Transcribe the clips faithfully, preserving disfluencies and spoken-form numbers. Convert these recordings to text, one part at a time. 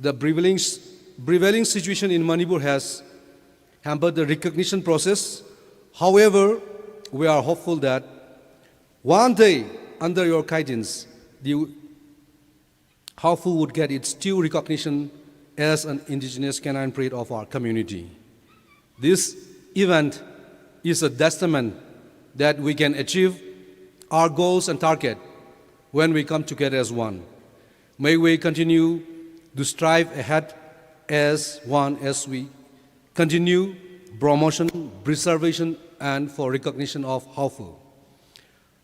The prevailing, prevailing situation in Manipur has hampered the recognition process. However, we are hopeful that one day, under your guidance, the Haofu would get its due recognition as an indigenous canine breed of our community. This event is a testament that we can achieve our goals and target when we come together as one. May we continue to strive ahead as one as we continue promotion, preservation, and for recognition of Haofu.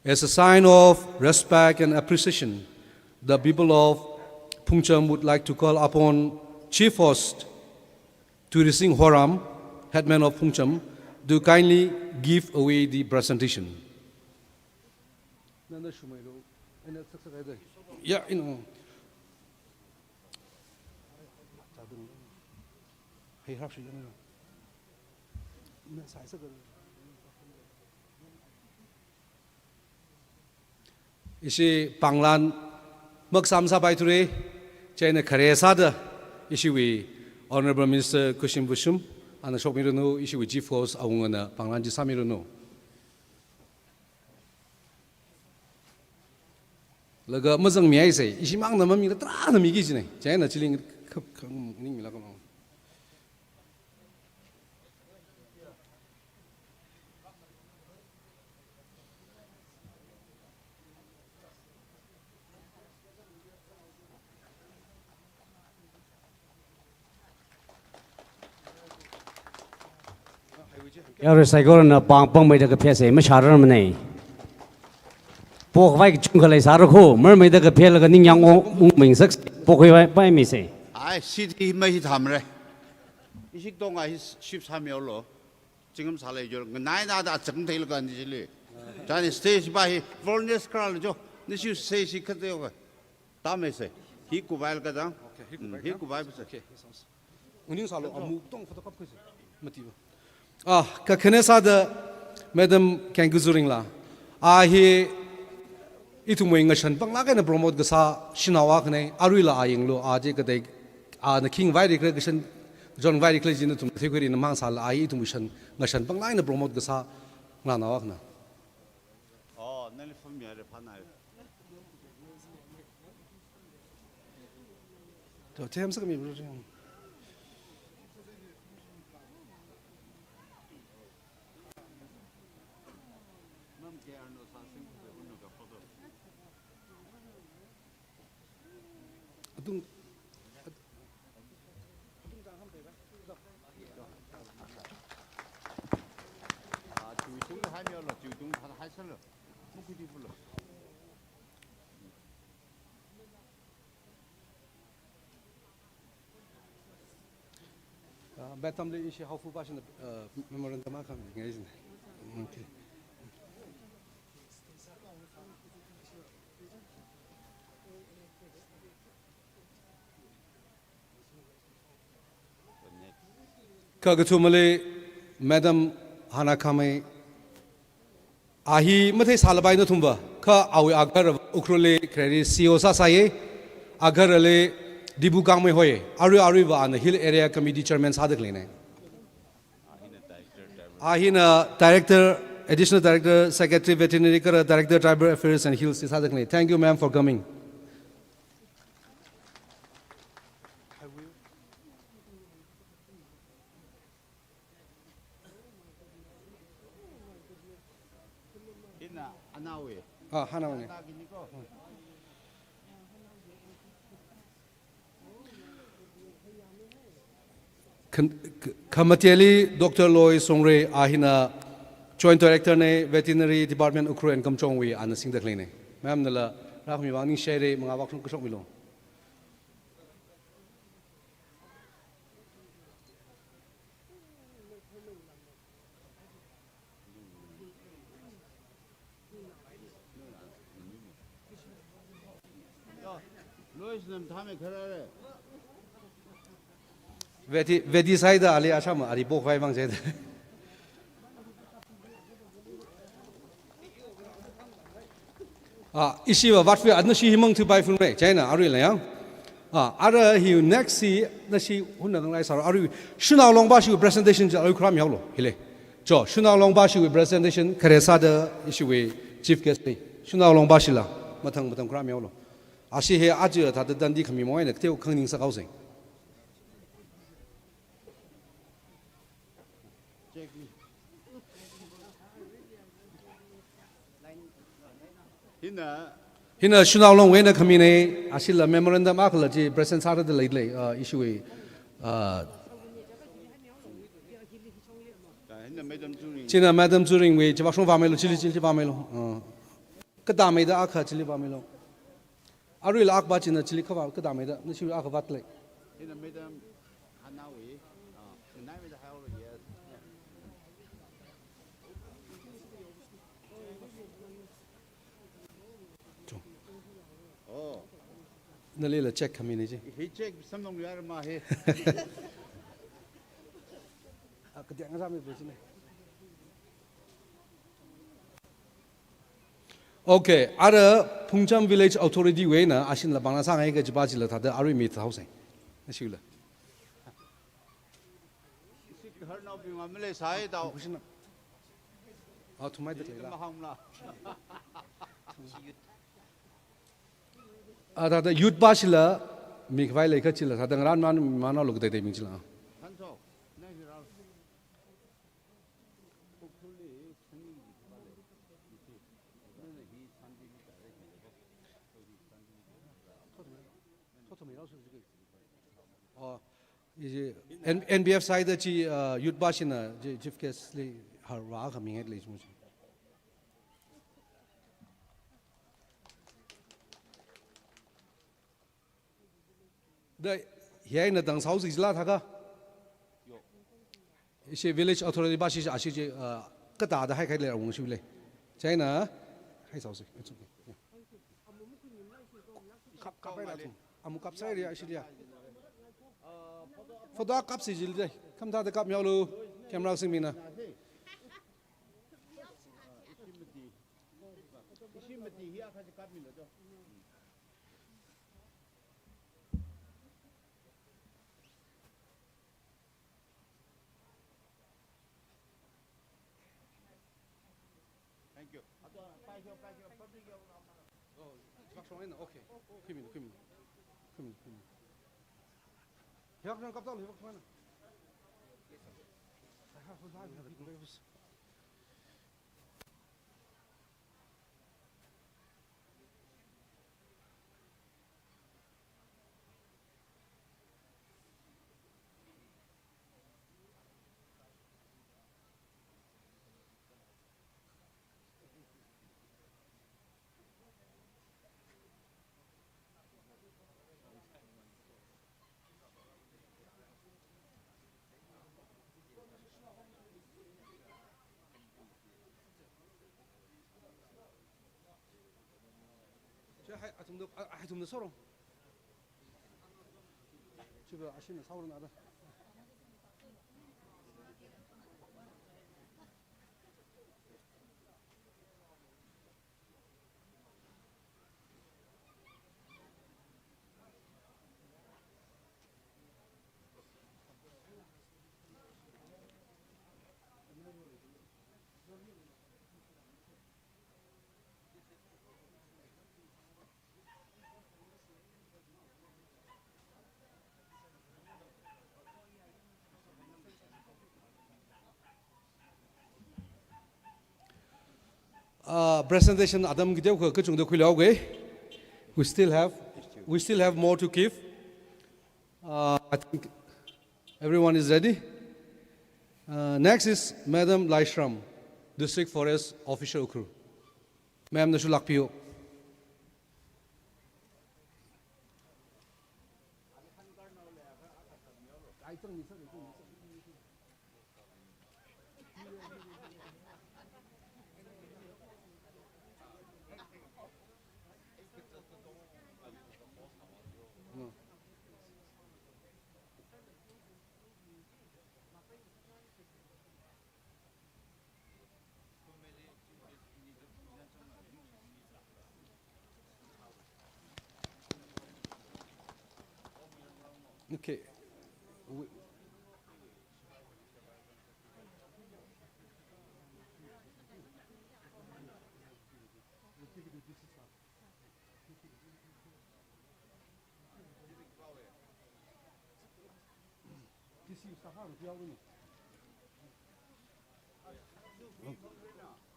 As a sign of respect and appreciation, the people of Phungcham would like to call upon Chief Host Tuirising Horam, Headman of Phungcham, to kindly give away the presentation. Yeah, you know. Ishi pānglan makasam sāpai thura, chieina khare sāda ishiwui Honorable Minister Khashim Bushum, ana shokmiranu, ishiwui Chief Host awungana pānglan chi sāmiranu. Laga mazangmi haisa, ishimangna mamila tarāna miki kajina, chieina chili khap khang ningmila kama. Yarui saikorana pāng pāngmeida kaphasa, mashārarmana. Pokhavai kachungkha leisāra kho, marmeida kaphalaga ningyāng ungmingsak, pokhavai paimisa. Ai, city mai hi thamra. Ishi katonga hi shift sāmihaolu. Chingam sālei jor, nganaina da chang theilaga ni chili. Chieina stage pa hi, volunteers kharā lo jo. Ni shu stage hi khat yo ka. Tamei se. Hi kubai laga dang. Okay, hi kubai Hmm, hi ka? Kubai pa se. Okay, yes, yes. Uning sālu, amu tong photocopy se. Mati ba. Ah, kakhane sāda Madam Kengkuzuringla. A hi ithumwui ngashan panglāk eina promote kasā shanao akhana, aruila a yanglu, a chi katei, ana khingvai rikre kashan, John vai rikre jina ithum theikhuirina mang sāla, a hi ithumwui shan, ngashan panglāk eina promote kasā nganao akhana. Oh, nali phone mi are phana. To, them sāmi bro. Adung, adung tang ham deba. Ah, chiwui tungli haimihaolu, chiwui tungli haisālu. Mukudi bulu. Uh, Betamli ishi Haofu Bashin, uh, memorandum akha mi ngai jin. Okay. Kakathumali Madam Hana Khamei. A hi mathei sālapai nathumva, kha awui agahara Ukhrulli khareli C O sāsāya, agaharali Dibu Kangmei hoi, arui aruiva ana Hill Area Committee Chairman sāda khaleina. A hina Director, Additional Director, Secretary Veterinary kala Director Tribal Affairs and Hills sāda khaleina. Thank you, ma'am, for coming. Hina anaowa. Ah, hanaona. Ana kini ko. Khan-, kh-, khamateli Doctor Loi Songrei, a hina Joint Director na Veterinary Department Ukhrul and Kamjongwui, ana singda khaleina. Ma'am nala rākhami vang ningshire, mangā vak kashok milu. Lois nam thame kharare. Veti, veti saida ali ashama, ali pokhavai mang saida. Ah, ishiva vatfi adna shi himang thupai phunre, chieina aruila yang. Ah, ara hi next hi nashi hunna nganglai sāra. Arui Shanao Long Bashiwui presentation chi arui khuram yaolo. Hile. Jo, Shanao Long Bashiwui presentation khare sāda ishiwui chief guest li. Shanao Long Bashila. Mathang mathang khuram yaolo. Ashi hi aja thāda dandi khami mo ina kteo khangning sākhaosei. Hina. Hina Shanao Longwui eina khamina, ashila memorandum akhala chi present sāda lei lei, uh, ishiwui, uh, Hina Madam Tsuring. China Madam Tsuringwui, chiwui vāshong vāmeilo, chili, chili vāmeilo. Uh, katammeida akha chili vāmeilo. Aruila akha vā china chili khavā katammeida, nashi akha vātlei. Hina Madam Hanawi, uh, Hina Madam Hanawi, yes. Oh. Nalila check khamina chi. Hi check samlong yar ma hi. Ah, kadiang zami bujine. Okay, ara Phungcham Village Authority wui eina ashinla pāngna sāngai kajipa chila thāda arui mi thaosei. Nashila. Isikharnaobing amale sai dao. Kushina. Ah, thumai da leila. Mahang la. Ah, thāda youth bashila mi khavai leikha chila thāda ngaran man, man lo kateiteibing chila. Thanso. Nai hiral. Oh, ishi N-, N B F side chi, uh, youth bashina, chi-, chief guest li harva khaming et lei chi. Da, hi eina tang saosi jila thākha. Ishi village authority bashi ashi chi, uh, katāda haikhai lei awungshile. Chieina, hai saosi. It's okay. Yeah. Kap, kap ai la thum. Amu kap sai ria, ashi ria. Photo kapsi jil dai. Khamathāda kapmi haolu. Camera singmina. Thank you. Oh, okay. Khimi, khimi. Khimi, khimi. Chi hai athumda, a, athumda soro. Chiba ashina saurana da. Uh, presentation atam kateokha kachungda khuilaoge. We still have, we still have more to give. Uh, I think everyone is ready. Uh, next is Madam Laishram, District Forest Officer Ukhrul. Ma'am, nashu lakpiyo. Okay. We-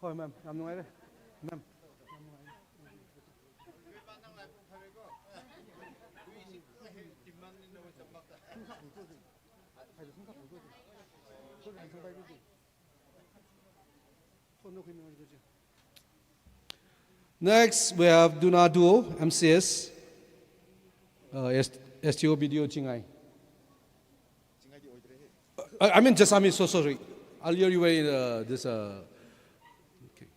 ꯍꯣꯏ, ma'am, ꯌꯥꯝ ꯅꯨꯡꯉꯥꯏꯔꯦ, ma'am. Next, we have Duna Duo, M C S, uh, S-, S T O B D O Chingai. Uh, I, I mean, just, I mean, so sorry. Earlier you were in, uh, this, uh, okay.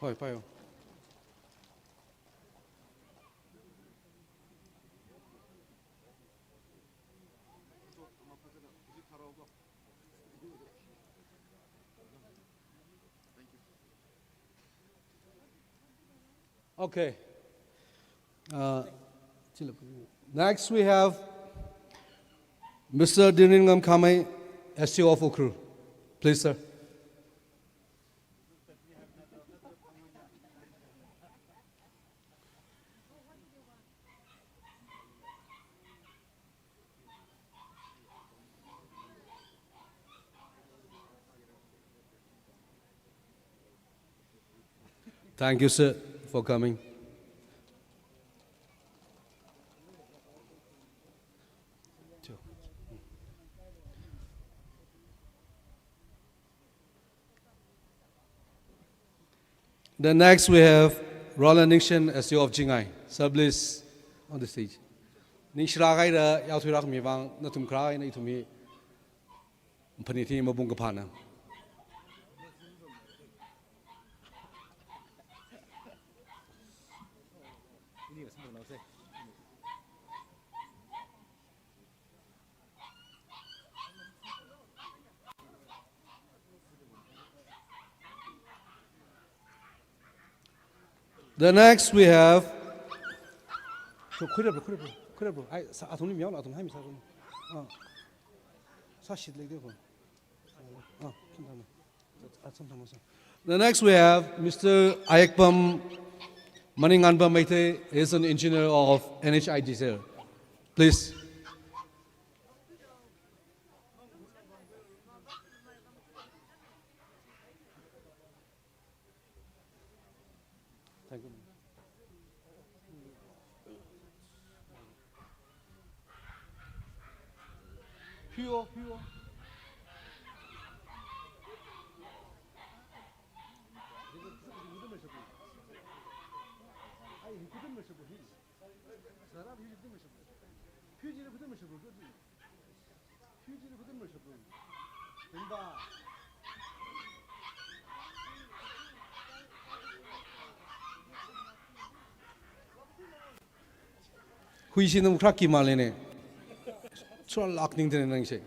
ꯍꯣꯏ, ꯄꯥꯏꯌꯣ꯫ Okay. Uh, next we have Mister Dinringam Khamei, S T O of Ukhrul. Please, sir. Thank you, sir, for coming. The next we have Roland Ningshen, S D O of Chingai. Sir, please, on the stage. Ningshira kaida yaothui rākhami vang, nathum kharā eina ithum hi phanit hi mapung kaphāna. The next we have. Khuirap, khuirap, khuirap. Ai, sā, athumli miyaona, athum haimi sā athum. Ah. Sāshit lei de ko. Ah, athum haimi sā. The next we have Mister Ayekpam Maninganbam Meitei, is an engineer of N H I D C L. Please. Thank you. Pure, pure. Huisi nung khrak ki male ne. Chua lak ning tene nang se.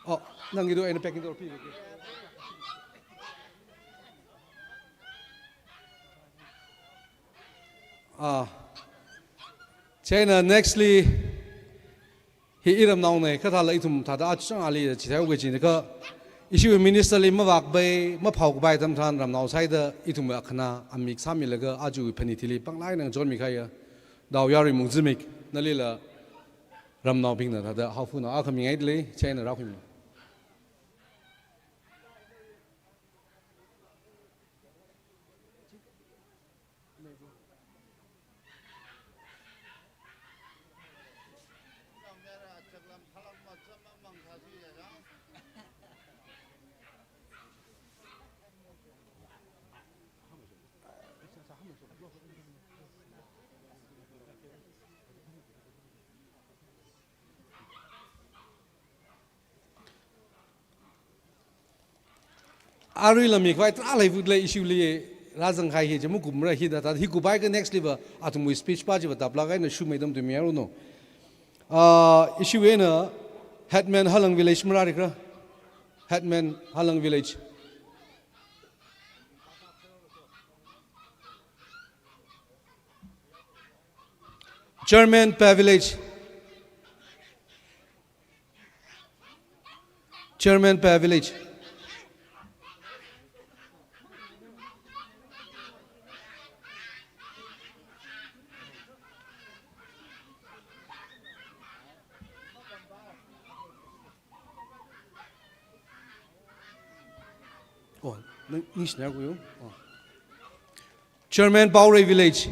Oh, nang itu eina packing door pi. Ah, chieina nextly, hi iramnaona, kathāla ithum thāda achang ali chithai uge chini ka, ishi minister li mavākpai, maphao kapai atam tharan ramnao saida ithum akhana amik sāmilaga aja phanit hili panglai eina chonmi kahaiya, Daoyari Mungzimik, nalila ramnaobingna thāda haophokna akha mingaili, chieina rākhuimi. Aruila mi khavai tarākha leivut lei, issue li rāzang kahai hi, jamu kumra hi da, ta hi kupai ka next li va, athumwui speech pa chi va taplāk eina shumai dam tui mi aruno. Ah, issue eina Headman Halang Village marāri kra. Headman Halang Village. Chairman per village. Chairman per village. Oh, ni, ni sina kuyo. Oh. Chairman Paorei Village.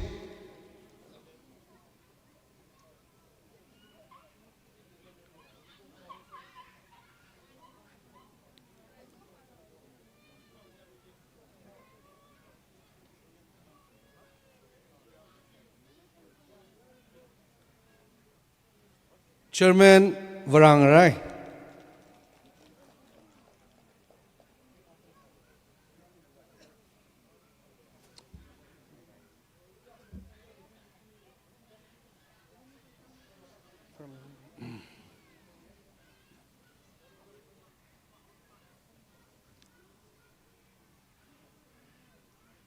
Chairman Varang Rai.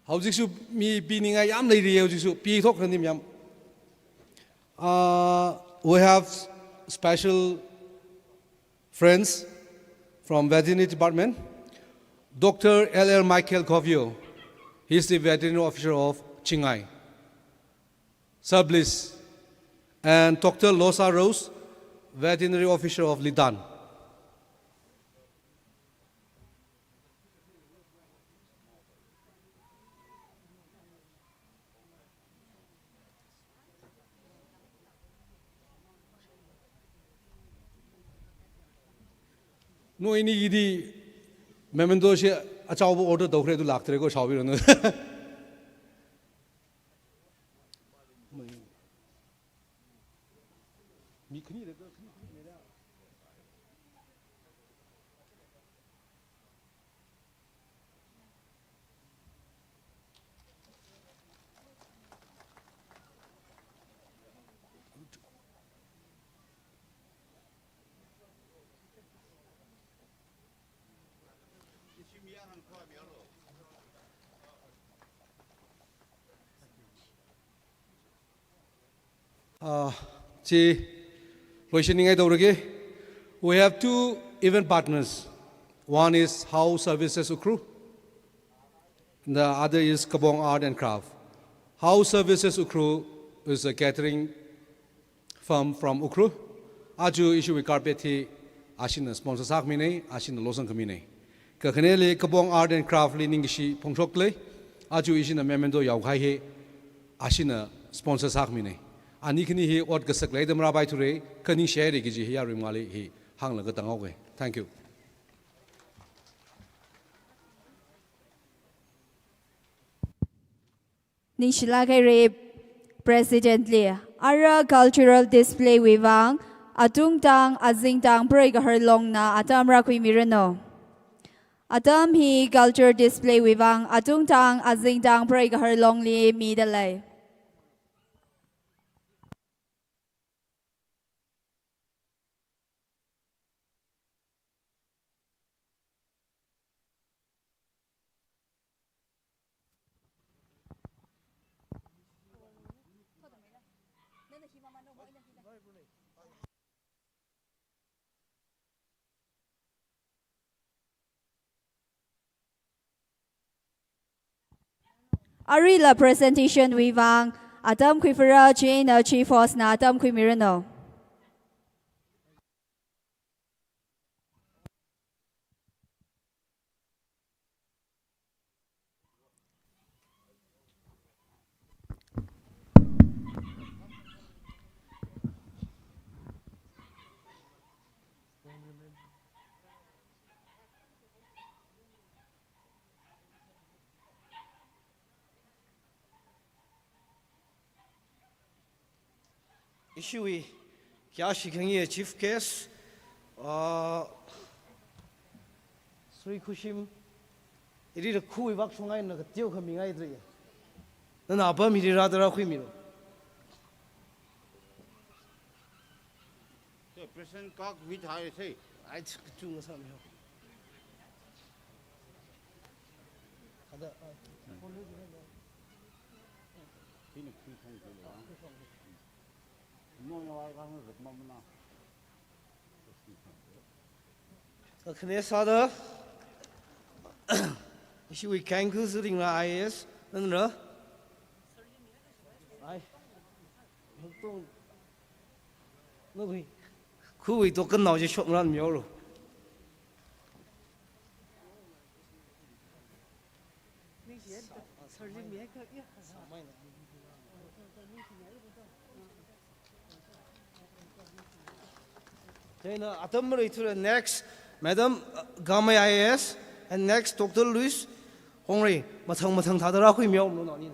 Hojiksu mi piningai yam leiri, hojiksu pithok rani yam. Uh, we have special friends from veterinary department. Doctor L L Michael Govio, he is the veterinary officer of Chingai. Sir, please. And Doctor Losa Rose, veterinary officer of Litan. No, ini gidi memento shi achaobo order taukhare, tu lākthare ko shaobiranu. Mi khani le, khani, khani le. Uh, chi loishinngai taurage. We have two event partners. One is Hao Services Ukhrul, the other is Kabong Art and Craft. Hao Services Ukhrul is a catering firm from Ukhrul. Aja ishiwui carpet hi ashina sponsor sākhamina, ashina losang khamina. Kakhaneli Kabong Art and Craft li ningkashi phongshok lei. Aja ishina memento yaokahai hi ashina sponsor sākhamina. Ani khani hi ot kasak leida marāpaithura, kha ningshire kaji hi yaruimali hi hānglaga tānghaoga. Thank you. Ningshilāk haira President li. Ara cultural display wui vang atungtang azingtang preigaharlongna atam rākhuimiranu. Atam hi culture display wui vang atungtang azingtang preigaharlongli midalei. Aruila presentation wui vang atam khuiphara chieina Chief Host na atam khuimiranu. Ishiwui khayāshi khangayi chief guest, uh, Shri Khushim Iri da khuiwui vak shongai na kateo khami ngai dre. Nana apam iri rāda rākhuimilu. Te President kak hui thai sei. Ai, chuk chung sa mi ho. Kada, ai. Hina khui thong khui lo. No, no, ai kang rit mamna. Kakhane sāda, ishiwui Kangku Ziringra I A S, nana ra? Ai, nuktung, nukhui, khuiwui token nao chi shokran mihaolu. Chieina atam maleithura next, Madam, uh, Gamai I A S, and next Doctor Louis Hongrei, mathang mathang thāda rākhuimihaolu nani.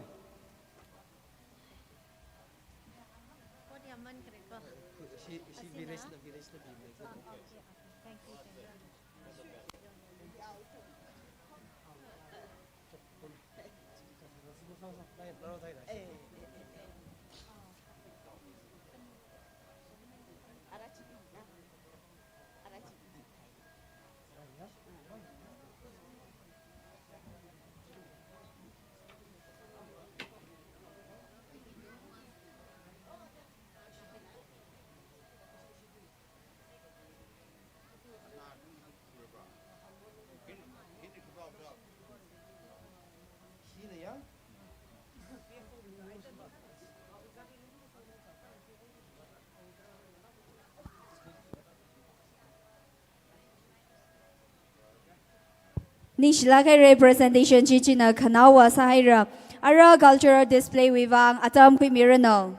Ningshilāk haira, presentation chi china khanaowa sāhaira. Ara cultural display wui vang atam khuimiranu.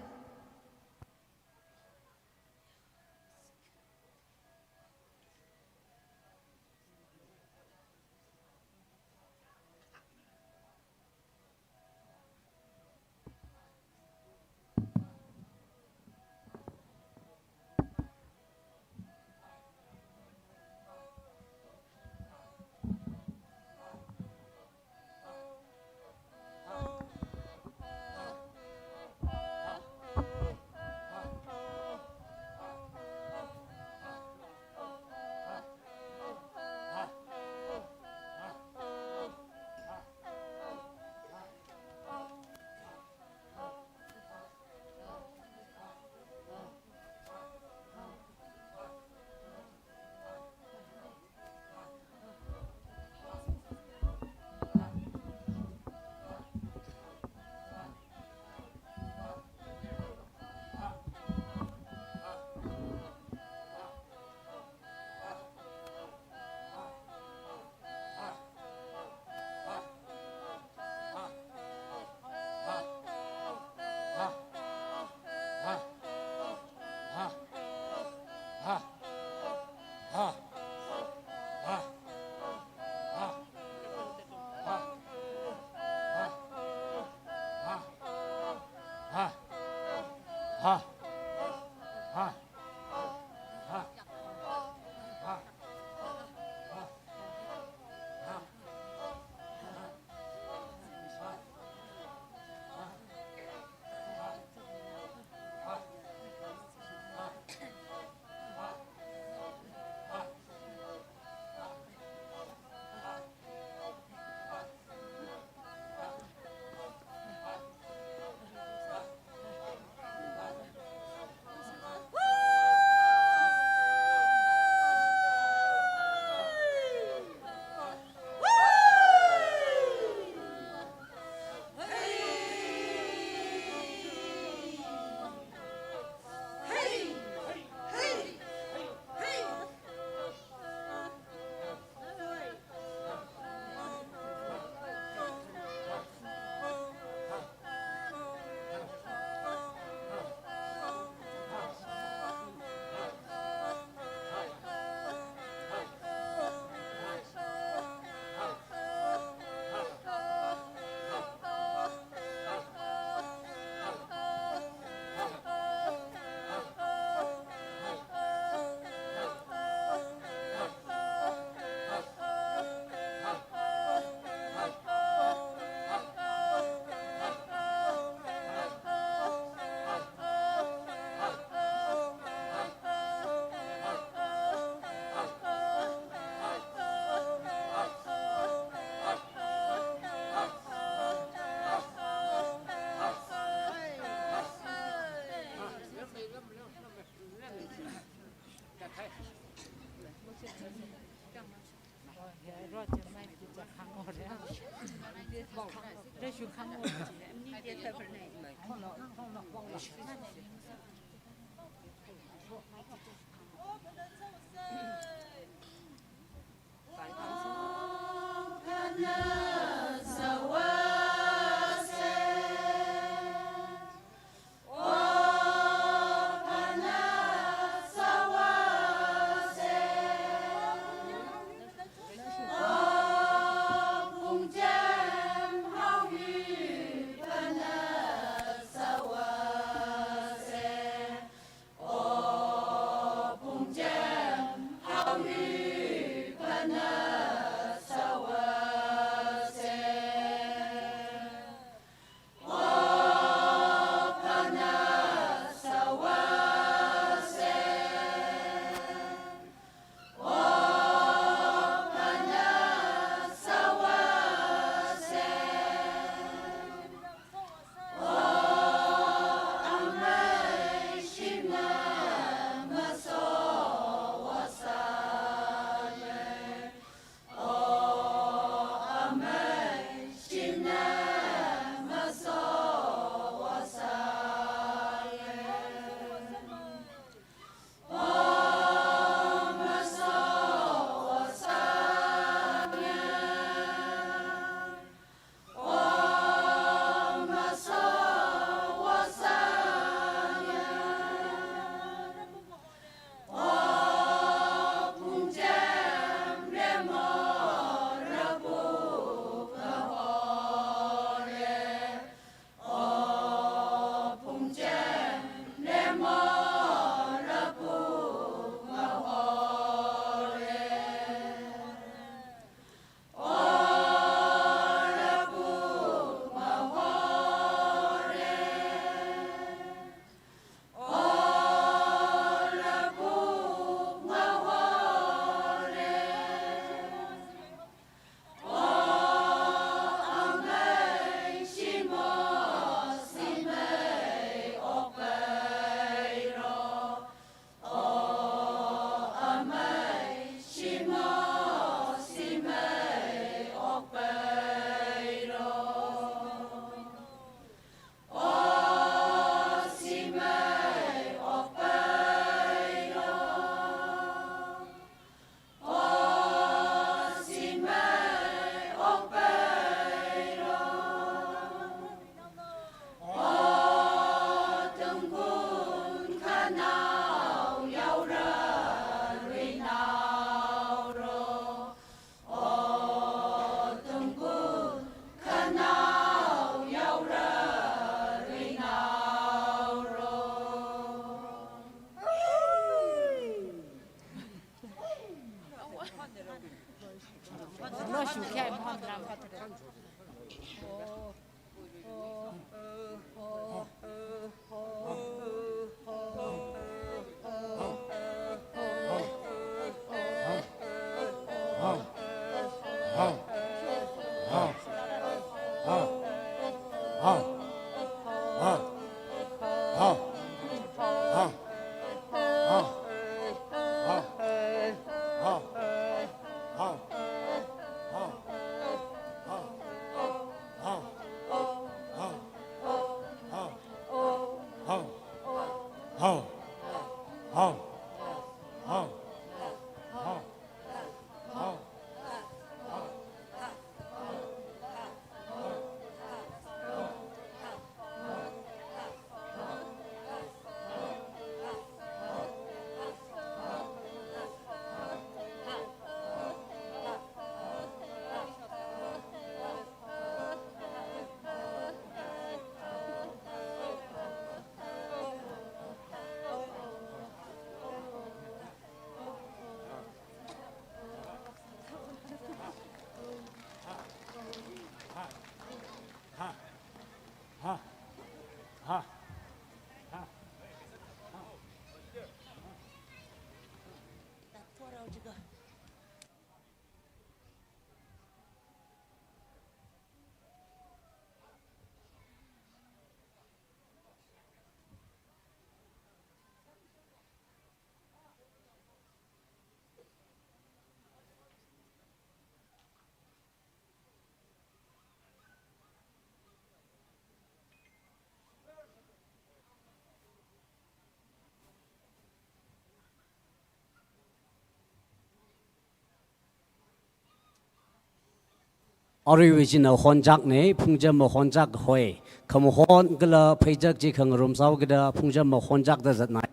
Aruiwui china honchakna, phungchama honchak hoi. Khamahon kala pheichak chi khangarum sāhaokida phungchama honchakda zatna.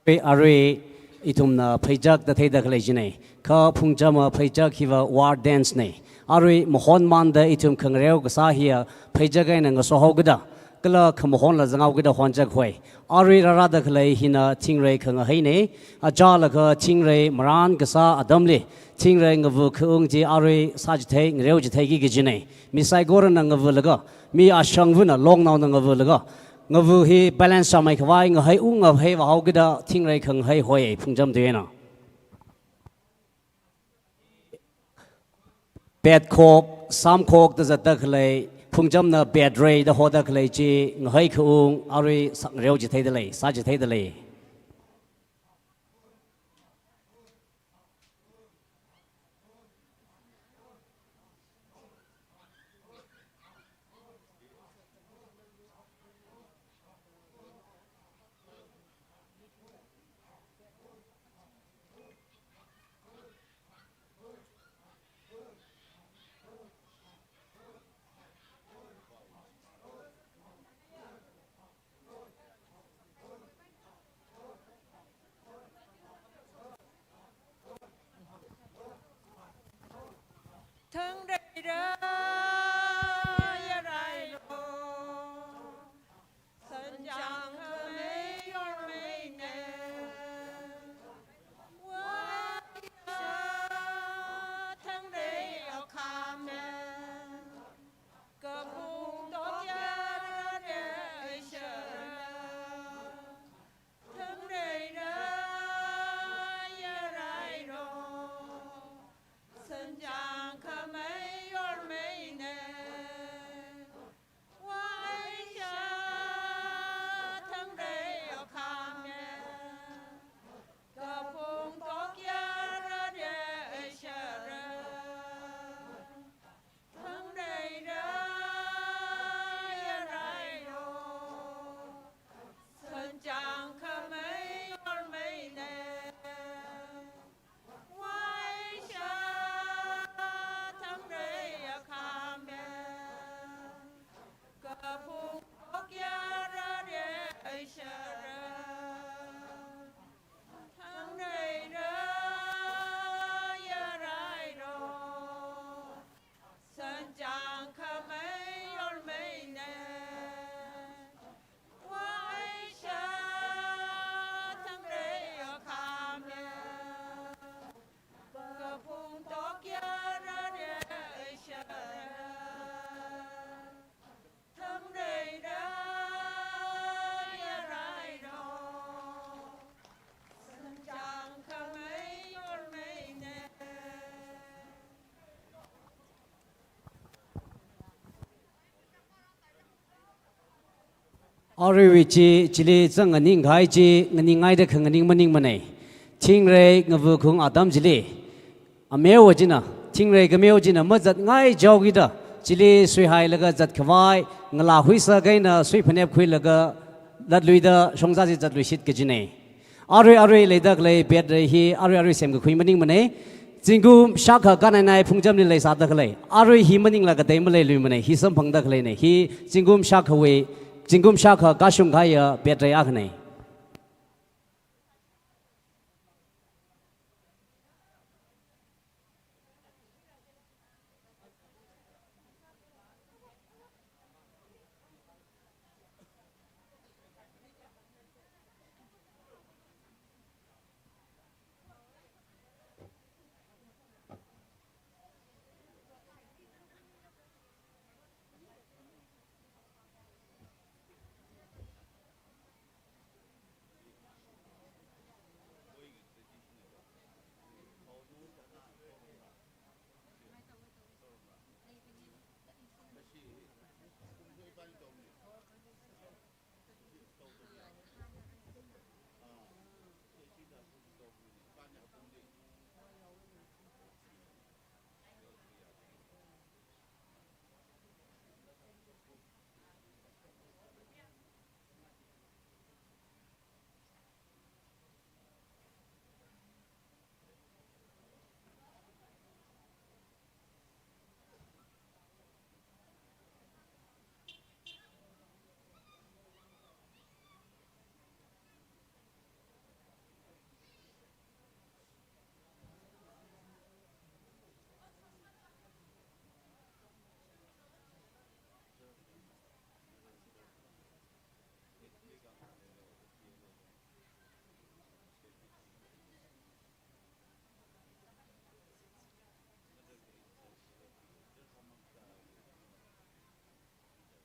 Arui, arui ithumna pheichakda theida khalei china. Kha phungchama pheichak hiva war dance na. Arui mahonmanda ithum khangareo kasā hiya pheichak eina ngasohaokida, kala khamahonla zanghaokida honchak hoi. Arui rārāda khalei hina thingrei khangaheina. Achālakha thingrei marān kasā atamli thingrei ngavukhaung chi arui sāchithei, ngareochitheiki kajina. Mi saikorana ngavulaga, mi ashangvana longnaona ngavulaga, ngavu hi balance sāmeikhavai ngahei ung ngahei vāhaokida thingrei khangahei hoi phungcham tuina. Petkhok, samkhokda zatda khalei, phungchamna petrei da hoda khalei chi, ngaheikhaung, arui sāngareochitheida lei, sāchitheida lei. Thangreira yarailo, sanchang khamei yormeina. Waisha thangrei akhama, kaphung tokyara ishara. Thangreira yarailo, sanchang khamei yormeina. Waisha thangrei akhama, kaphung tokyara ishara. Thangreira yarailo, sanchang khamei yormeina. Waisha thangrei akhama, kaphung tokyara ishara. Thangreira yarailo, sanchang khamei yormeina. Waisha thangrei akhama, kaphung tokyara ishara. Thangreira yarailo, sanchang khamei yormeina. Aruiwui chi, chili zang nganingkahai chi, nganingngaida khanganing maningmana. Thingrei ngavukhaung atam chili, ameo china, thingrei kameo china mazatngaichaokida, chili suihailaga zatkhavai, ngalā huisā kahaina sui phanep khuilaga, latluida shongza chi zatluishit kajina. Arui arui leida khalei petrei hi arui arui semkakhui maningmana. Zingkum shākha kanainai phungchamli leisāda khalei, arui hi maningla katei maleiluimana, hi samphangda khaleina. Hi zingkum shākhawui, zingkum shākha kashung kahaiya petrei akhana.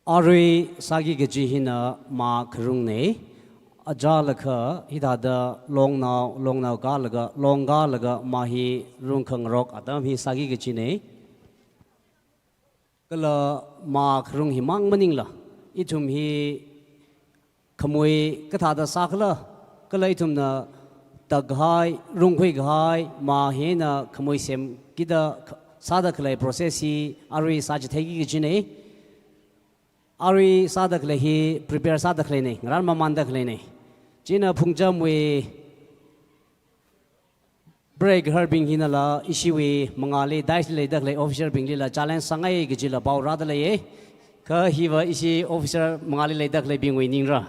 Arui sāki kaji hina mā kharungnei. Achālakha hithāda longnao, longnao kālaga, long kālaga mā hi rungkhangarok atam hi sāki kajinei. Kala mā kharung himang maningla, ithum hi khamui kathāda sākhala, kala ithumna takhai, rungkhui kahai mā hina khamui semkida kh-, sāda khalei process hi arui sāchitheiki kajinei. Arui sāda khalei hi prepare sāda khaleinei, ngarān mamānda khaleinei. China phungchamwui preigaharabing hinala ishiwui mangāli dais leida khalei officer bingli la challenge sāngai kajila pao rāda leiye. Kha hiva ishi officer mangāli leida khaleibingwui ningra.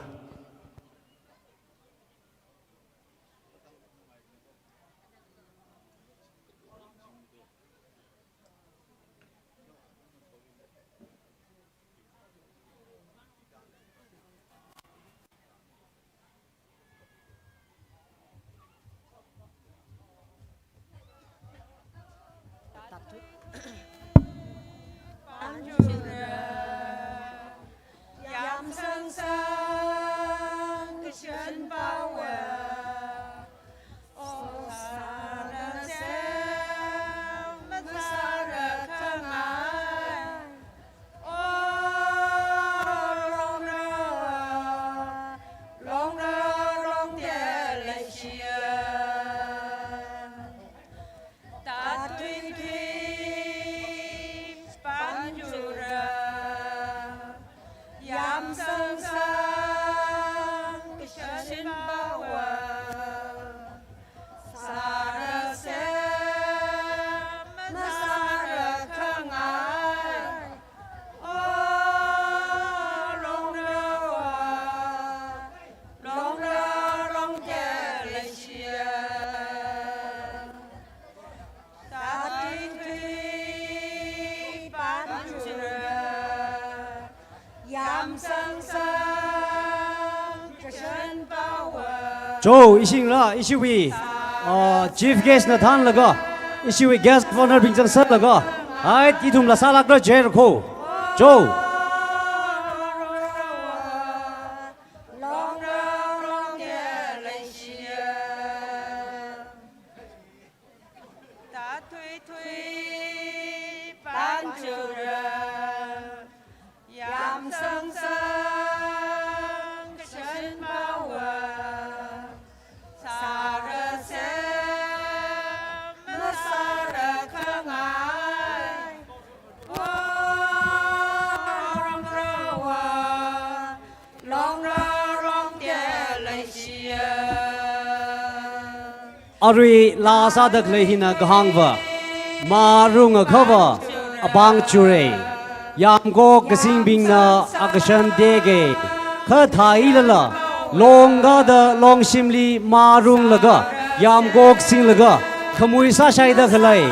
Cho, ishingra, ishiwui, uh, chief guest na thānlaga, ishiwui guest of honor bing zangsālaga, hai, ithumla sālākra jer ko. Cho. Arui laa sāda khalei hina kahāngva, mā rungakhava apāng churei. Yamkok kasingbingna akashan teke. Kha thāilala, long kāda longshimli mā runglaga, yamkok singlaga, khamui sāshaida khalei.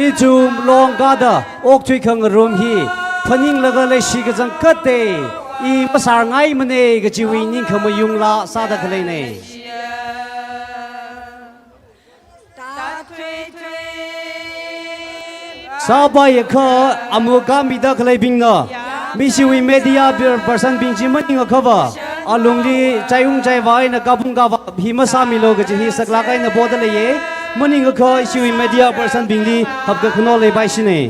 Ithum long kāda okthui khangarum hi phaninglaga leishi kachangkhatte, i masārngaimanei kajiwui ningkhamayung laa sāda khaleinei. Sāpaiakha amuk kāmida khaleibingna, mishiwui media person bing chi maningakhava, alungli chaiung chaiva eina kapung kava hi masāmilu kaji hi saklāk eina poda leiye. Maningakha ishiwui media person bingli hapkakhano leipaishinei.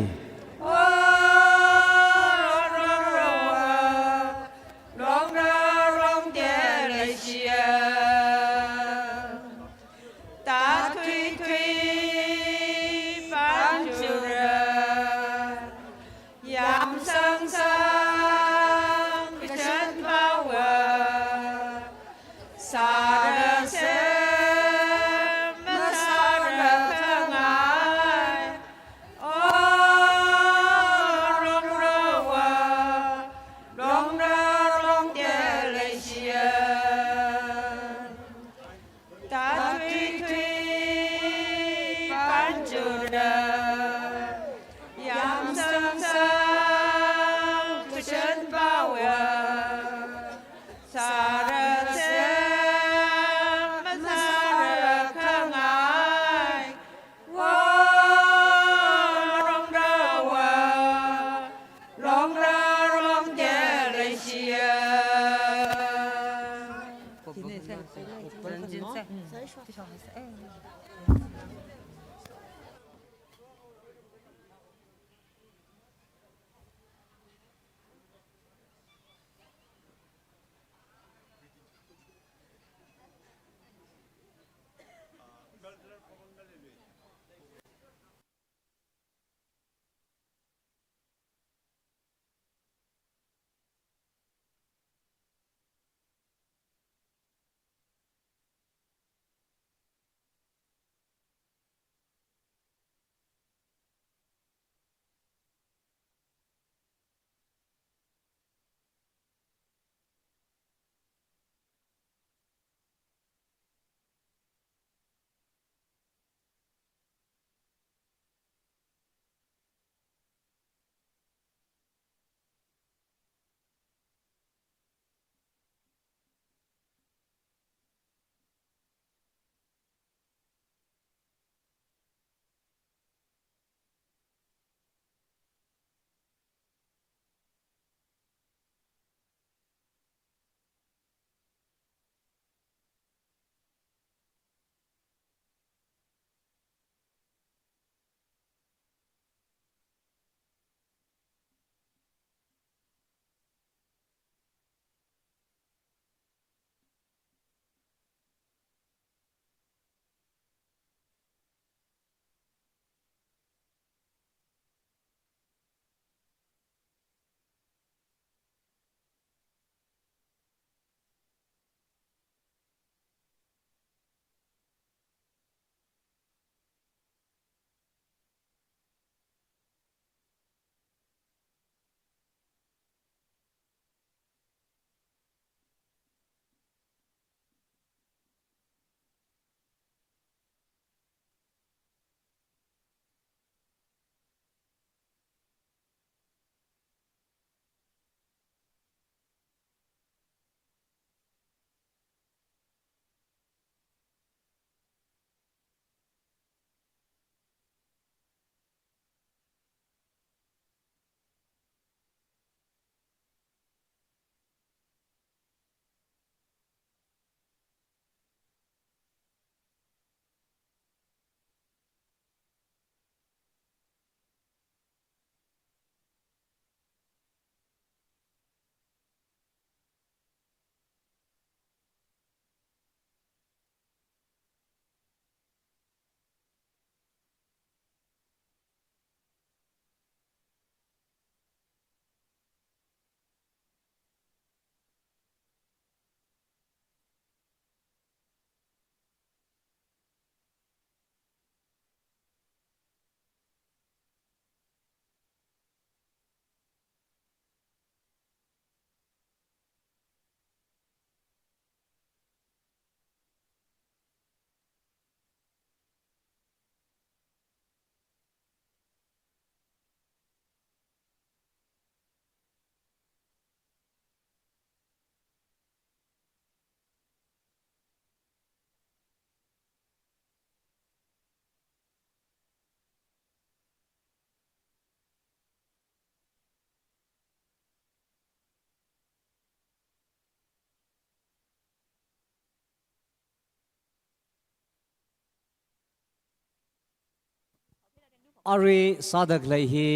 Arui sāda khalei hi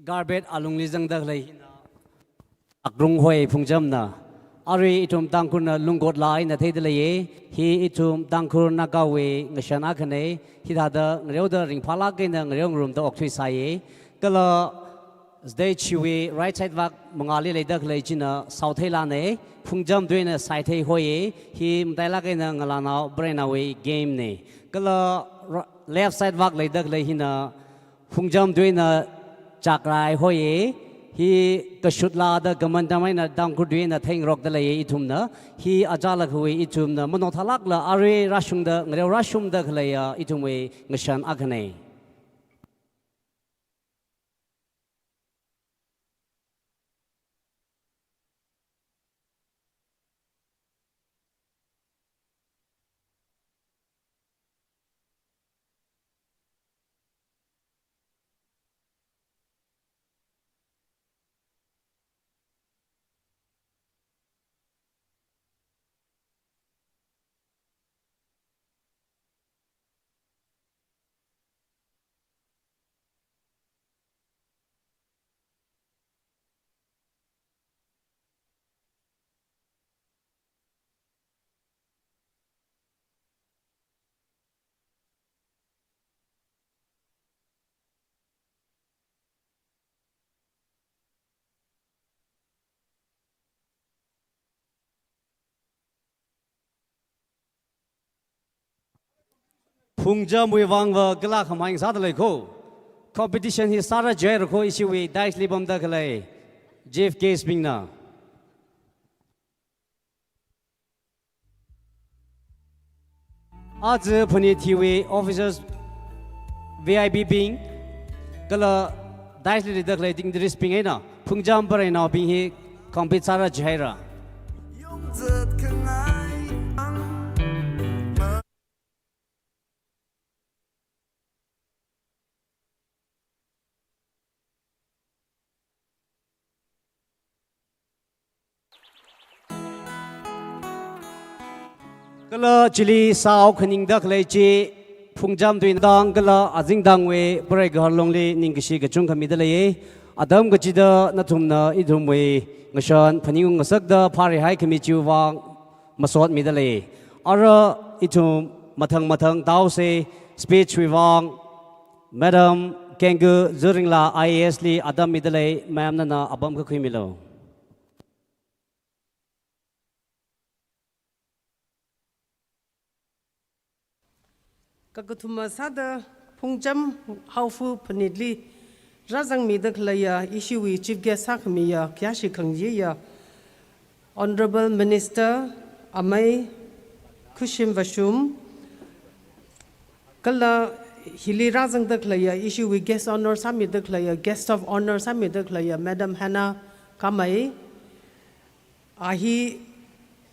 garbage alungli zangda khalei hina akrung hoi phungchamna. Arui ithum Tangkhulna lungkotla eina theida leiya. Hi ithum Tangkhul Nagawui ngashan akhana. Hithāda ngareoda ringphālāk eina ngareo ngarumda okthuisāya. Kala stage hiwui right side vak mangāli leida khalei china Saothailana, phungcham tuina Saithei hoya. Hi matailāk eina ngalānao Varena wui game na. Kala ra-, left side vak leida khalei hina phungcham tuina Chakrai hoya. Hi kashut lada kaman tam eina Tangkhul tuina theingarokda leiya ithumna. Hi achālakhawui ithumna manothālākla arui rāshungda, ngareo rāshungda khaleiya ithumwui ngashan akhana. Phungchamwui vangva kala khamai sāda lei ko. Competition hi sāra jihaira ko, ishiwui dais li pamda khalei chief guest bingna. Aja phanit hiwui officers, V I P bing, kala dais li leida khalei dignitaries bing eina phungcham Varena bing hi compete sāra jihaira. Kala chili sāhao khaningda khalei chi phungcham tuina tang kala azingtangwui Varewui kahar longli ningkashi kachungkha mida leiya. Atam kachida nathumna ithumwui ngashan phaningung ngasakda phārihai khami chiwui vang masot mida lei. Ara ithum mathang mathang taosa. Speech wui vang Madam Kengku Zuringla I A S li atam mida lei, ma'am nana apam kakhuimilu. Kakathuma sāda phungcham haophok phanitli rāzangmida khaleiya ishiwui chief guest sākhamiya khayāshi khangayeiya Honourable Minister Amei Khashim Vashum, kala hili rāzangda khaleiya ishiwui guest honour sāmida khaleiya, guest of honour sāmida khaleiya Madam Hannah Kamei, a hi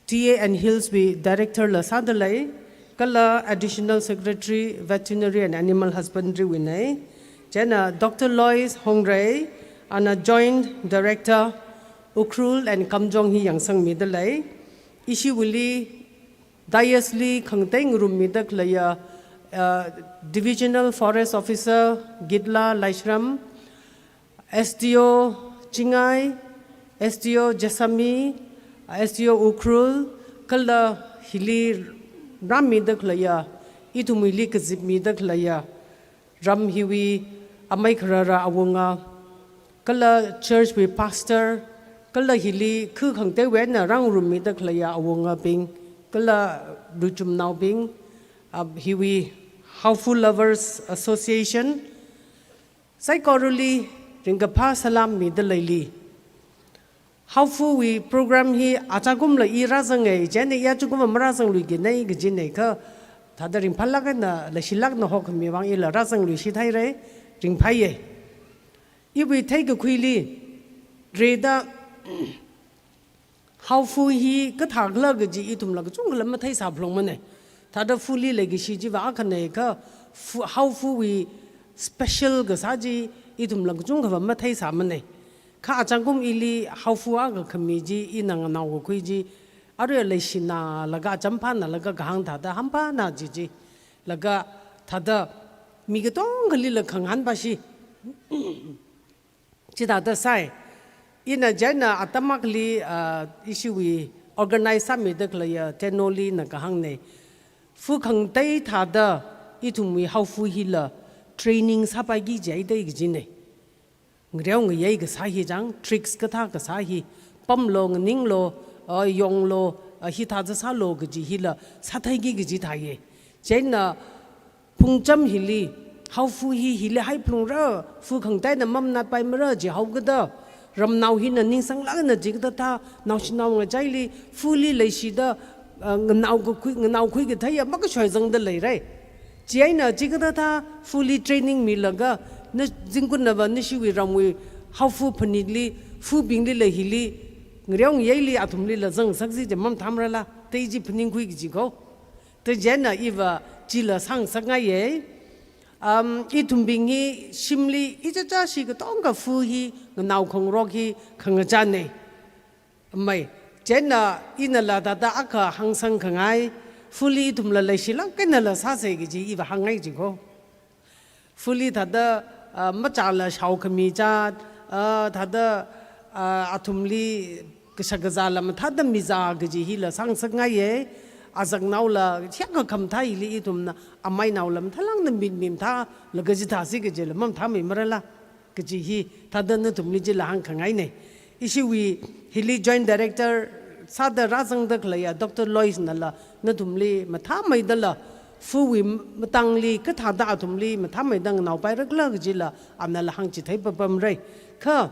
T A and Hills wui Director la sāda lei, kala Additional Secretary Veterinary and Animal Husbandry wuina. Chieina Doctor Lois Hongrei, ana Joint Director Ukhrul and Kamjong hi yangsangmida lei. Ishiwuili dais li khangatei ngarummida khaleiya, uh, Divisional Forest Officer Gitla Laishram, S D O Chingai, S D O Jessami, S D O Ukhrul, kala hili rāmida khaleiya, ithumwuili kazipmida khaleiya, ram hiwui amei kharara awunga, kala church wui pastor, kala hili khu khangateiwui eina rāngarummida khaleiya awungabing, kala ruichumnaobing, ah, hiwui Haophok Lovers Association, saikorali ringkaphā salam mida leili. Haophok wui program hi achakumla i rāzanga, chieina i achakumva marāzangluikina kajina kha, thāda ringphālāk eina leishilākna hokhami vang ila rāzangluishit haira, ringphāya. Iwui theikakhuili, rida Haophok hi kathākhala kaji ithumla kachungkhala matheisāphalungmana. Thāda Phokli leikashi chiva akhana kha Pho-, Haophok wui special kasā chi ithumla kachungkhava matheisāmana. Kha achakum ili Haophok akha khami chi ina nganaokakhui chi, arui leishinālaga, champhānālaga kahāng thāda hamphanā chi chi. Laga thāda Mi katongalila khangahān pashi. Chithāda sai. Ina chieina atam akhali, ah, ishiwui organize sāmida khaleiya Tenoli na kahāngnei. Fu khangatei thāda ithumwui haofu hila training sāpaiki jihaidei kajinei. Ngareo ngayei kasā hi chang, tricks kathā kasā hi, pamlo, nganinglo, ah, yonglo, ah, hithāda sālo kaji hila sātheiki kaji thāye. Chieina phungcham hili, haofu hi, hili haiphalungra, fu khangateina mamanatpaimara jihaokada, ramnao hina ningsanglākna jikatha, naoshinao ngachaili, fuli leishida, ah, nganaokakhui, nganaokhui katheiya makashoizangda leirei. Chieina jikatha fuli training milaga, na zingkunnava nashiwui ramwui haofu phanitli, fubinglila hili, ngareo ngayeili athumlila zangsakzi chi mamathāmarala, da chi phaningkhui kaji ko. Da chieina iva chila sāngasakngaiye. Um, ithumbing hi shimli ichicha shi katonga fu hi nganao khangarok hi khangachānei. Mai, chieina inala thāda akha hāngsangkhangai, fuli ithumla leishilāk einala sāsei kaji iva hāngngai chi ko. Fuli thāda, ah, machāla shaokhami chāt, ah, thāda, ah, athumli kashak kazāla mathāda mizā kaji hila sāngasakngaiye, azaknaola, hiyākha khamathā hili ithumna, amainaola mathālākna mitmi mathālaga chithāsi kajila mamathāmeimarala. Kaji hi, thāda nathumli chila hāngkhangainei. Ishiwui hili Joint Director sāda rāzangda khaleiya Doctor Lois nala, nathumli mathāmeidala, fuwui matangli kathāda athumli mathāmeida nganaopairakhala kajila, anala hāngchithei papamrei. Kha,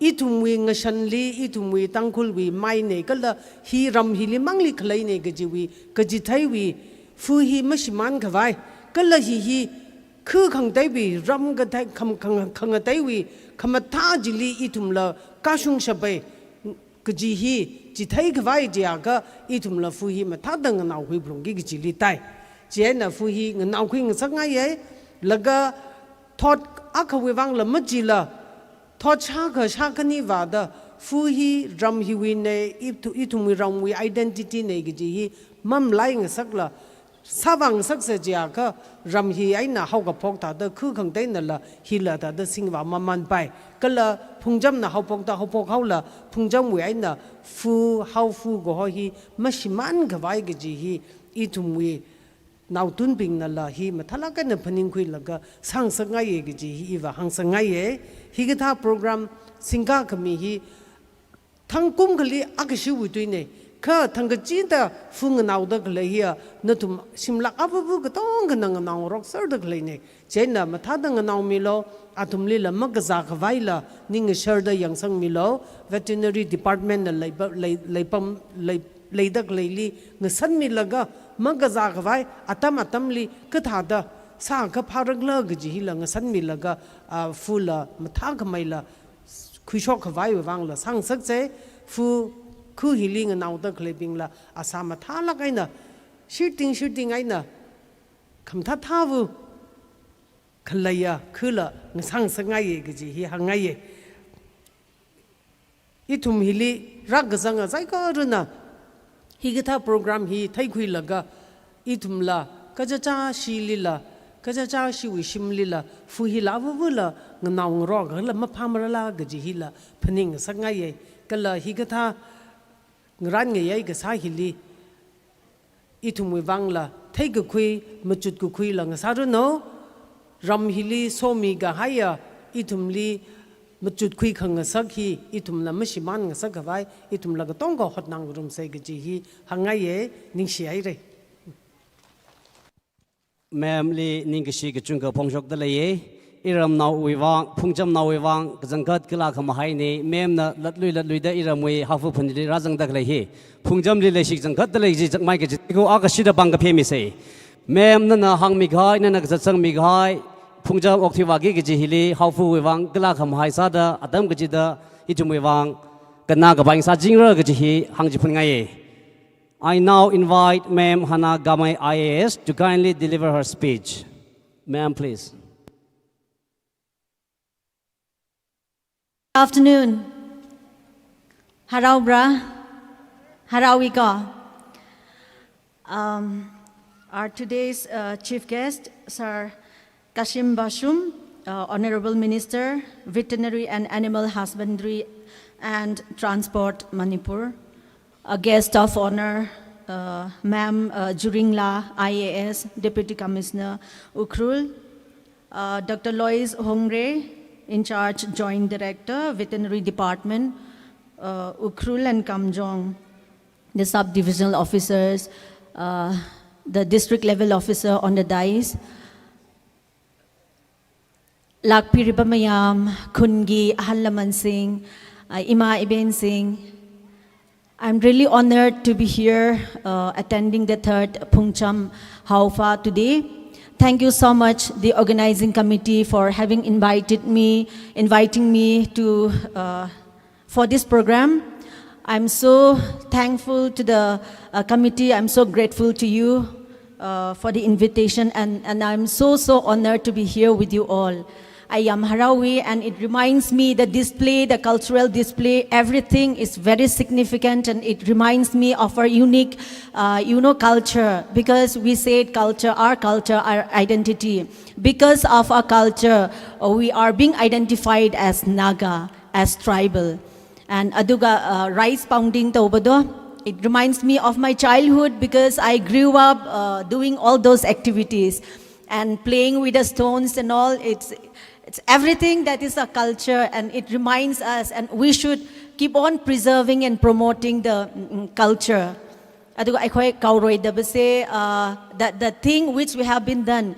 ithumwui ngashanli, ithumwui Tangkhulwui mainei, kala hi ram hili mangli khaleinei kajiwui, kachitheiwui, fu hi mashimānkhavai, kala hi hi, khu khangateiwui, ram kathei, kham-, khang-, khangateiwui, khamathā chili ithumla kashungshappai, kaji hi, chitheikhavai chiakha, ithumla fu hi mathāda nganaokhui phalungki kajili tai. Chieina fu hi nganaokhui ngasakngaiye, laga thot akhawui vangla machila, thot shākha shākhani vāda, fu hi ram hiwuinei, ithu-, ithumwui ramwui identity nei kaji hi, mamalai ngasakla, sāvā ngasaksa chiakha, ram hi eina haokaphok thāda khu khangateinala hila thāda singvā mamanpai. Kala phungchamna haophokda haophok haola phungchamwui eina fu, haofu kaho hi mashimānkhavai kaji hi ithumwui naotunbingnala hi mathālāk eina phaningkhuilaga sāngasakngaiye kaji hi iva hāngsakngaiye. Hikathā program singkakhami hi thangkumkhali akashiwui tuinei. Kha thangkachida fu nganaoda khalei hiya, nathum shimlāk avavu katongana nganao ngarokserda khaleinei. Chieina mathāda nganaomilo, athumlila makazākhavaila, ning ngasharda yangsangmilo, veterinary department na leipa-, lei-, leipam, lei-, leida khaleili ngasanmilaga, makazākhavai, atam atamli, kathāda, sākha phārakhala kaji hila ngasanmilaga, ah, fula mathākhameila, khuishokkhavaiwui vangla sāngasakse, fu khu hili nganaoda khaleibingla asā mathālāk eina, shirting shirting eina, khamathāthāvu khaleiya khula ngasāngasakngaiye kaji hi hāngngaiye. Ithum hili rākazanga saikorana, hikathā program hi theikhuilaga, ithumla, kachichā shilila, kachichā shiwui shimlila, fu hila avuvula, nganao ngarokla maphāmarala kaji hila, phaningngasakngaiye, kala hikathā ngarān ngayei kasā hili, ithumwui vangla, theikakhui, machutkakhuila ngasāranu, ram hili somikahaiya, ithumli machutkhui khangasak hi, ithumla mashimānngasakkhavai, ithumla katonga hotnangarumse kaji hi, hāngngaiye, ningshihaire. Ma'am li ningkashi kachungkha phongshokda leiye. Iramnaowui vang, phungchamnaowui vang, kachangkhat kala khamahai ni, ma'am na latlui latluida iramwui haofu phanitli rāzangda khalei hi. Phungchamli leishi kachangkhatda lei chi chakmai kaji, ko akashida pāng kaphemise. Ma'am nana hāngmikahai, nana kazatsangmikahai, phungcham okthuivāki kaji hili, haofuwui vang, kala khamahai sāda, atam kachida, ithumwui vang, kannā kapaing sāchingra kaji hi, hāngchiphunngai. I now invite Ma'am Hana Gamai I A S to kindly deliver her speech. Ma'am, please. Afternoon. Haraobra. Haraowiko. Um, our today's, uh, chief guest, Sir Kashim Bashum, uh, Honorable Minister, Veterinary and Animal Husbandry and Transport, Manipur. A guest of honor, uh, Ma'am, uh, Juringla, I A S, Deputy Commissioner, Ukhrul. Uh, Doctor Lois Hongre, in charge, Joint Director, Veterinary Department, uh, Ukhrul and Kamjong. The sub-divisional officers, uh, the district level officer on the dais. Lākpiriba mayam, khungi ahal lamansing, uh, ima ibenbing. I'm really honored to be here, uh, attending the third Phungcham Haopha today. Thank you so much, the organizing committee, for having invited me, inviting me to, uh, for this program. I'm so thankful to the, uh, committee. I'm so grateful to you, uh, for the invitation, and, and I'm so, so honored to be here with you all. I am haraowi, and it reminds me the display, the cultural display, everything is very significant, and it reminds me of our unique, uh, you know, culture, because we said culture, our culture, our identity. Because of our culture, uh, we are being identified as Naga, as tribal. And aduga, uh, rice pounding tobado, it reminds me of my childhood because I grew up, uh, doing all those activities and playing with the stones and all. It's, it's everything that is a culture, and it reminds us, and we should keep on preserving and promoting the, mm, culture. Aduga akhoi kauroi dabase, uh, that the thing which we have been done,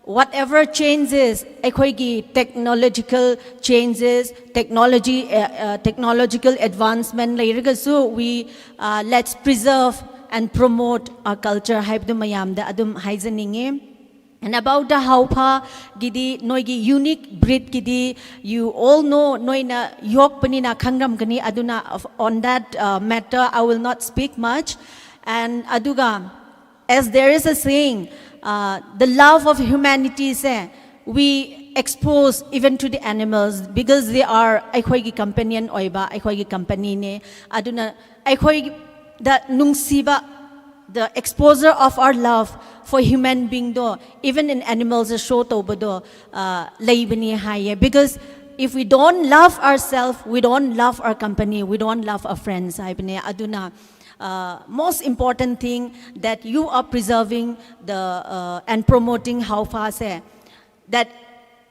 whatever changes, ꯑꯩꯈꯣꯏꯒꯤ technological changes, technology, uh, uh, technological advancement ꯂꯩꯔꯒꯁꯨ, we, uh, let's preserve and promote our culture ꯍꯥꯏꯕꯗꯨ ꯃꯌꯥꯝꯗ ꯑꯗꯨꯝ ꯍꯥꯏꯖꯅꯤꯡꯉꯤ꯫ And about the Haopha ꯒꯤꯗꯤ, ꯅꯣꯏꯒꯤ unique breed ꯒꯤꯗꯤ, you all know, ꯅꯣꯏꯅ ꯌꯣꯛꯄꯅꯤꯅ ꯈꯪꯔꯝꯒꯅꯤ, ꯑꯗꯨꯅ on that, uh, matter I will not speak much. And ꯑꯗꯨꯒ, as there is a saying, uh, the love of humanity ꯁꯦ, we expose even to the animals because they are ꯑꯩꯈꯣꯏꯒꯤ companion ꯑꯣꯏꯕ, ꯑꯩꯈꯣꯏꯒꯤ company ꯅꯦ꯫ ꯑꯗꯨꯅ ꯑꯩꯈꯣꯏꯗ ꯅꯨꯡꯁꯤꯕ, the exposure of our love for human being ꯗꯣ, even in animals show ꯇꯧꯕꯗꯣ, uh, ꯂꯩꯕꯅꯤ ꯍꯥꯏꯌꯦ꯫ Because if we don't love ourselves, we don't love our company, we don't love our friends ꯍꯥꯏꯕꯅꯦ꯫ ꯑꯗꯨꯅ, uh, most important thing that you are preserving the, uh, and promoting Haopha ꯁꯦ, that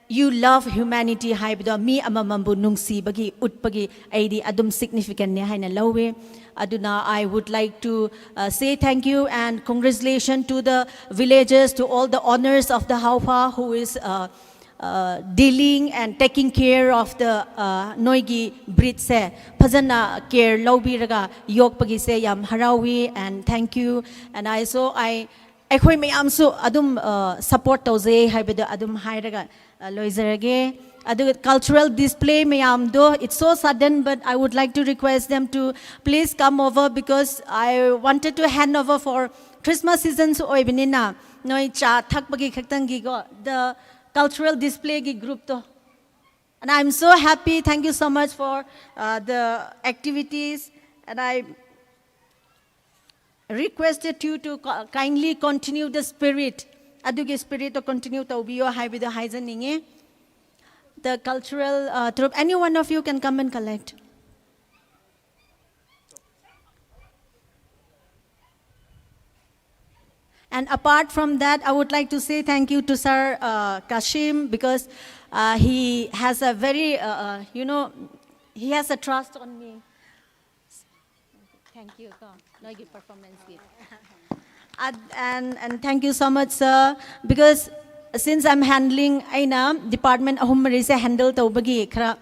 you love humanity ꯍꯥꯏꯕꯗꯣ, ꯃꯤ ꯑꯃꯃꯝꯕꯨ ꯅꯨꯡꯁꯤꯕꯒꯤ ꯎꯠꯄꯒꯤ ꯑꯩꯗꯤ ꯑꯗꯨꯝ significant ꯅꯦ ꯍꯥꯏꯅ ꯂꯧꯋꯦ꯫ ꯑꯗꯨꯅ I would like to, uh, say thank you and congratulations to the villagers, to all the owners of the Haopha who is, uh, uh, dealing and taking care of the, uh, ꯅꯣꯏꯒꯤ breed ꯁꯦ ꯐꯖꯅ care ꯂꯧꯕꯤꯔꯒ ꯌꯣꯛꯄꯒꯤꯁꯦ ꯌꯥꯝ ꯍꯔꯥꯎꯏ, and thank you, and I so I ꯑꯩꯈꯣꯏ ꯃꯌꯥꯝꯁꯨ ꯑꯗꯨꯝ, uh, support ꯇꯧꯖꯩ ꯍꯥꯏꯕꯗꯣ ꯑꯗꯨꯝ ꯍꯥꯏꯔꯒ, uh, ꯂꯣꯏꯖꯔꯒꯦ꯫ ꯑꯗꯨꯒ cultural display ꯃꯌꯥꯝꯗꯣ, it's so sudden, but I would like to request them to please come over because I wanted to hand over for Christmas season ꯁꯨ ꯑꯣꯏꯕꯅꯤꯅ, ꯅꯣꯏ ꯆꯥ ꯊꯛꯄꯒꯤ ꯈꯛꯇꯪꯒꯤꯀꯣ, the cultural display ꯒꯤ group ꯇꯣ꯫ And I'm so happy. Thank you so much for, uh, the activities. And I requested you to co-, kindly continue the spirit. ꯑꯗꯨꯒꯤ spirit ꯇꯣ continue ꯇꯧꯕꯤꯌꯣ ꯍꯥꯏꯕꯗꯣ ꯍꯥꯏꯖꯅꯤꯡꯉꯦ꯫ The cultural, uh, troupe, any one of you can come and collect. And apart from that, I would like to say thank you to Sir, uh, Kashim, because, uh, he has a very, uh, uh, you know, he has a trust on me. Thank you, ko, ꯅꯣꯏꯒꯤ performance ꯒꯤ꯫ And, and, and thank you so much, sir, because since I'm handling, ꯑꯩꯅ department ꯑꯍꯨꯝ ꯃꯔꯤꯁꯦ handle ꯇꯧꯕꯒꯤ ꯈꯔ,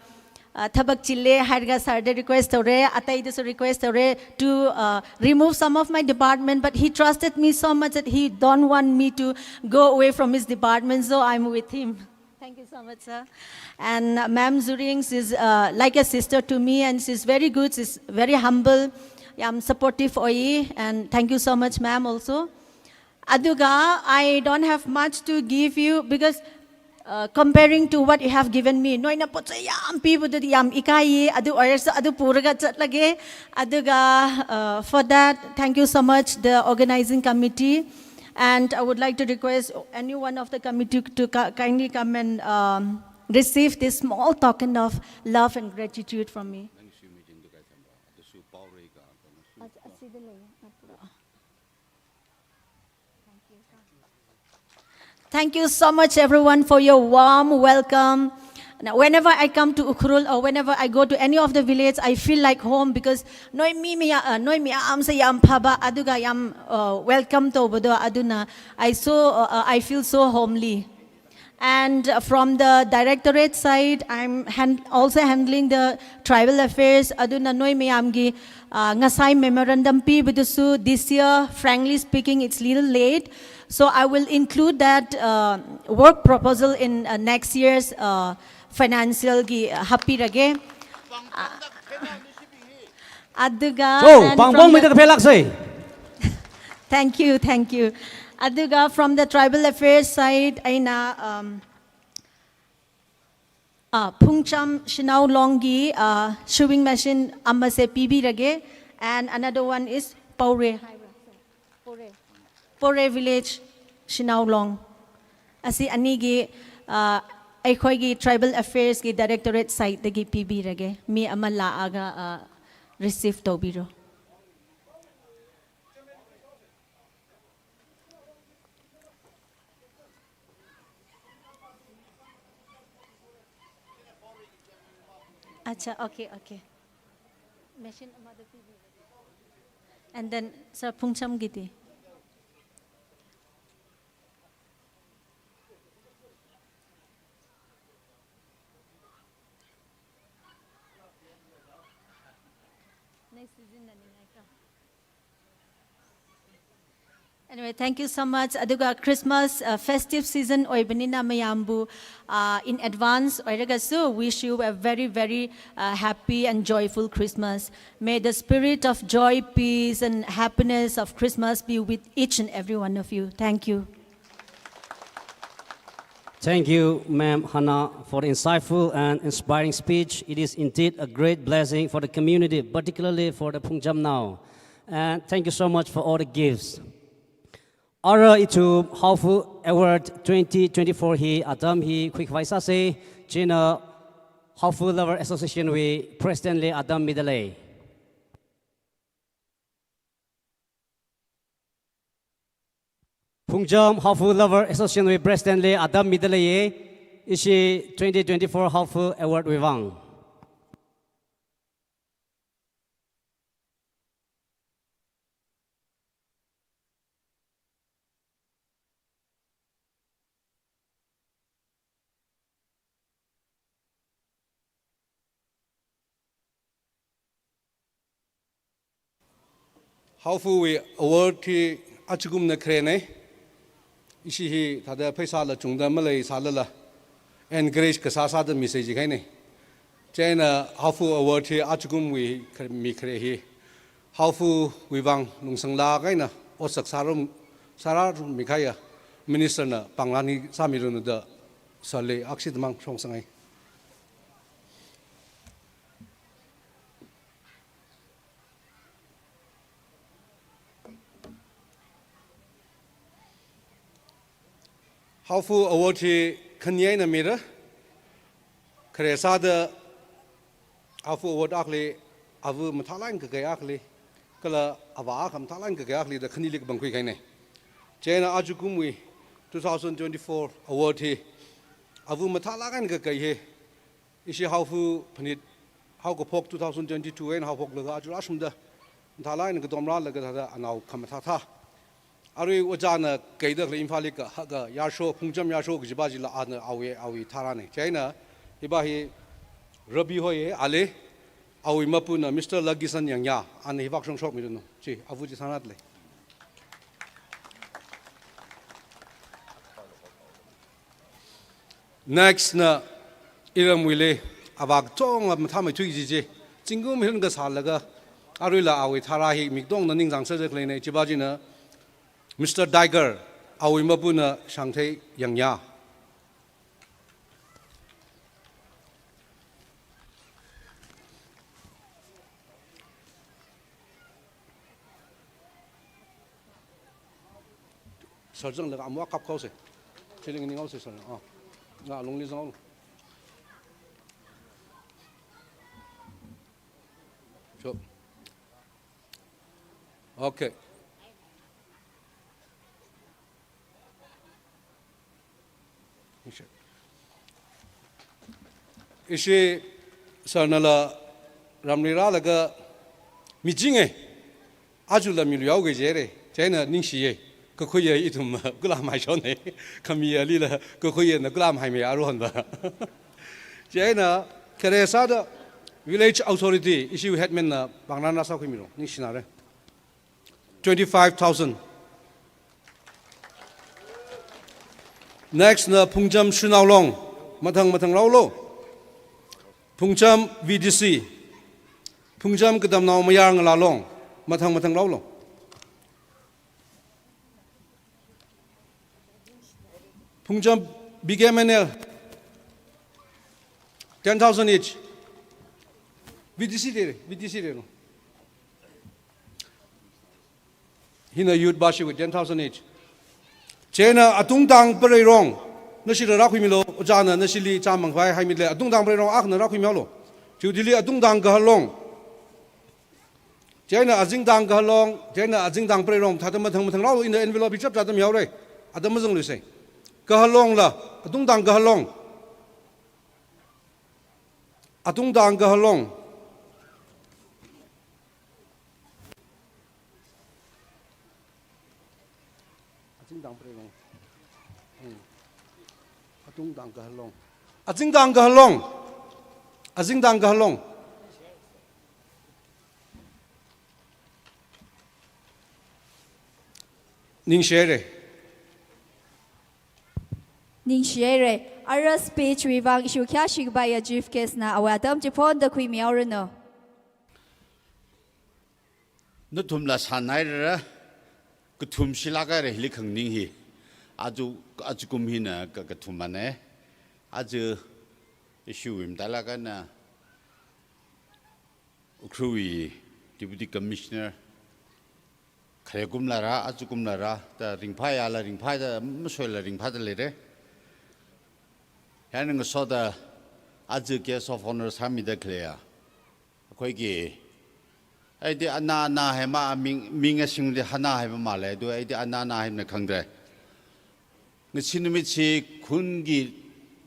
uh, ꯊꯕꯛ ꯆꯤꯜꯂꯦ ꯍꯥꯏꯔꯒ sir ꯗ request ꯇꯧꯔꯦ, ꯑꯇꯩꯗꯁꯨ request ꯇꯧꯔꯦ to, uh, remove some of my department, but he trusted me so much that he don't want me to go away from his department, so I'm with him. Thank you so much, sir. And, uh, Ma'am Zuring, she's, uh, like a sister to me, and she's very good, she's very humble, ꯌꯥꯝ supportive ꯑꯣꯏꯌꯦ, and thank you so much, ma'am, also. ꯑꯗꯨꯒ, I don't have much to give you because, uh, comparing to what you have given me, ꯅꯣꯏꯅ ꯄꯣꯠ ꯆꯩ ꯌꯥꯝ ꯄꯤꯕꯗꯨꯗꯤ ꯌꯥꯝ ꯏꯀꯥꯏꯌꯦ, ꯑꯗꯨ ꯑꯣꯏꯔꯁꯨ ꯑꯗꯨ ꯄꯨꯔꯒ ꯆꯠꯂꯒꯦ꯫ ꯑꯗꯨꯒ, uh, for that, thank you so much, the organizing committee. And I would like to request any one of the committee to ki-, kindly come and, um, receive this small token of love and gratitude from me. Thank you so much, everyone, for your warm welcome. Now, whenever I come to Ukhrul or whenever I go to any of the village, I feel like home because noi mi mi ya, uh, noi mi am sa yam phaba, aduga yam, uh, welcome tobado, aduna I so, uh, uh, I feel so homely. And, uh, from the directorate side, I'm hand-, also handling the tribal affairs. Aduna noi mayamgi, uh, ngasai memorandum pibadusu this year, frankly speaking, it's little late. So I will include that, uh, work proposal in, uh, next year's, uh, financial gi, uh, hapirage. Uh, aduga, so, and pang from pang the mida kaphelak sai. Thank you, thank you. Aduga from the tribal affairs side, eina, um, uh, Phungcham Shanao Long gi, uh, sewing machine amase pibirage, and another one is Paure. Paure. Paure village, Shanao Long. Asi anigi, uh, ꯑꯩꯈꯣꯏꯒꯤ tribal affairs ꯒꯤ directorate side ꯗꯒꯤ ꯄꯤꯕꯤꯔꯒꯦ꯫ ꯃꯤ ꯑꯃ ꯂꯥꯛꯑꯒ, uh, receive ꯇꯧꯕꯤꯔꯣ꯫ Acha, okay, okay. Machine amada pibi. And then, sir, Phungcham gidi. Next season na ningai ka. Anyway, thank you so much. Aduga Christmas, uh, festive season oibani na mayambu, uh, in advance oiragasu wish you a very, very, uh, happy and joyful Christmas. May the spirit of joy, peace, and happiness of Christmas be with each and every one of you. Thank you. Thank you, Ma'am Hannah, for the insightful and inspiring speech. It is indeed a great blessing for the community, particularly for the Phungcham Nao. And thank you so much for all the gifts. Ara ithum Haofu Award twenty twenty-four hi atam hi khuikhavai sāsa, chieina Haofu Lover Association wui President li atam midalei. Phungcham Haofu Lover Association wui President li atam midaleiya, ishi twenty twenty-four Haofu Award wui vang. Haofu wui award hi achukum na kharena. Ishi hi thāda pheisāla chungda maleisālala encourage kasā sāda misa jikahaina. Chieina Haofu award hi achukumwui khar-, mikhare hi Haofu wui vang lungsānglāk eina otsak sārum, sārārum mikahaiya Minister na pānglan hi sāmiranu da sāli akshi tamang shongsāngai. Haofu award hi khani eina mira. Khare sāda Haofu award akhali, ava mathālāk eina kakai akhali, kala avā akha mathālāk eina kakai akhali da khanili kapangkhui kahaina. Chieina achukumwui two thousand twenty-four award hi ava mathālāk eina kakai hi ishi Haofu phanit, haokaphok two thousand twenty-two eina haophoklaga aja rāshungda, mathālāk eina katomrālaga thāda anao khamathā thā. Arui ojāna kaida khalei Imphal li kahaka yarsho, Phungcham yarsho kajipa chila ana awui, awui tharāna. Chieina hipa hi Rabi hoi, ali, awui mapuna Mister Lagisan Yangya, ana hi vāshong shokmiranu. Chi, ava chi sānat lei. Next na iramwuili avā kachonga mathāmeithui kaji chi, zingkum hiran kasālaga aruila awui tharā hi mikatongna ningchāng sāda khaleina, chipa china Mister Tiger, awui mapuna Shangthei Yangya. Sir zanglaga amwa kap khaose. Chili nganinghaose sir. Ah. Nga lungli zanglu. Sure. Okay. Ishi sir nala ramli rālaga mijinge, ajala milu yaoge jire, chieina ningshiye, kakhuiya ithum kula maishone, khami alila kakhuiyana kula maimei aruihonva. Chieina khare sāda village authority, ishi headman na pāngran rāsākhuimilu, ningshinare. Twenty-five thousand. Next na Phungcham Shunaolong. Mathang mathang rālu. Phungcham V D C. Phungcham Katamnao Mayar Ngalalong. Mathang mathang rālu. Phungcham B K M N L. Ten thousand each. V D C de, V D C de. Hina youth bashi with ten thousand each. Chieina Atungtang Pareirong, nashila rākhuimilu, ojāna nashili chāmang vai haimile, Atungtang Pareirong akhana rākhuimilu. Chiwuili Atungtang Kahalong. Chieina Azingtang Kahalong, chieina Azingtang Pareirong, thāda mathang mathang rālu, ina envelope hi chapchāda mihaore. Atam mazangluise. Kahalongla, Atungtang Kahalong. Atungtang Kahalong. Azingtang Pareirong. Hmm. Atungtang Kahalong. Azingtang Kahalong. Azingtang Kahalong. Ningshire. Ningshire. Ara speech wui vang issue kya shikbaya chief guest na awui atam chiphonda khuimihaoranu. Nathumla sānhairara, kathum shilāk haira hili khanganing hi. Aja, ajakum hina ka, kathumane. Aja issue wui matailāk eina Ukhrulwui Deputy Commissioner, khare kumla rā, aja kumla rā, da ringphāyala ringphāda, masoila ringphāda leire. Hina ngasoda aja guest of honour sāmida khaleiya. Akhoi ki, aidi ana ana haima ming, ming asingli hana haima male, du aidi ana ana haimana khangaidalei. Ngasi numitsi khunki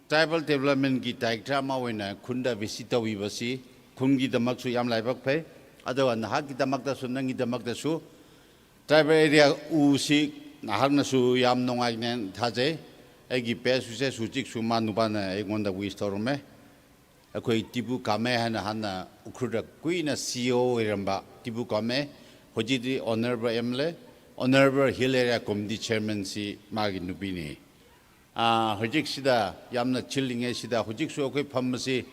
tribal development ki director amawui eina khunda visit tawui basi, khunki damaksu yamlai bak phei, athāva nahakki damakdasu, nangki damakdasu, tribal area wusi nahaknasu yamnungai ne thāzai, aiki best wishes su chiksu manupana aingondawui storm e. Akhoi Tipu Game hina hānna Ukhrulda kuina C E O oiramba Tipu Game, hojikdi Honourable M L A, Honourable Hill Area Committee Chairman si maki nupine. Ah, hojik sida yamna chillinge sida, hojiksu akhoi pham masi,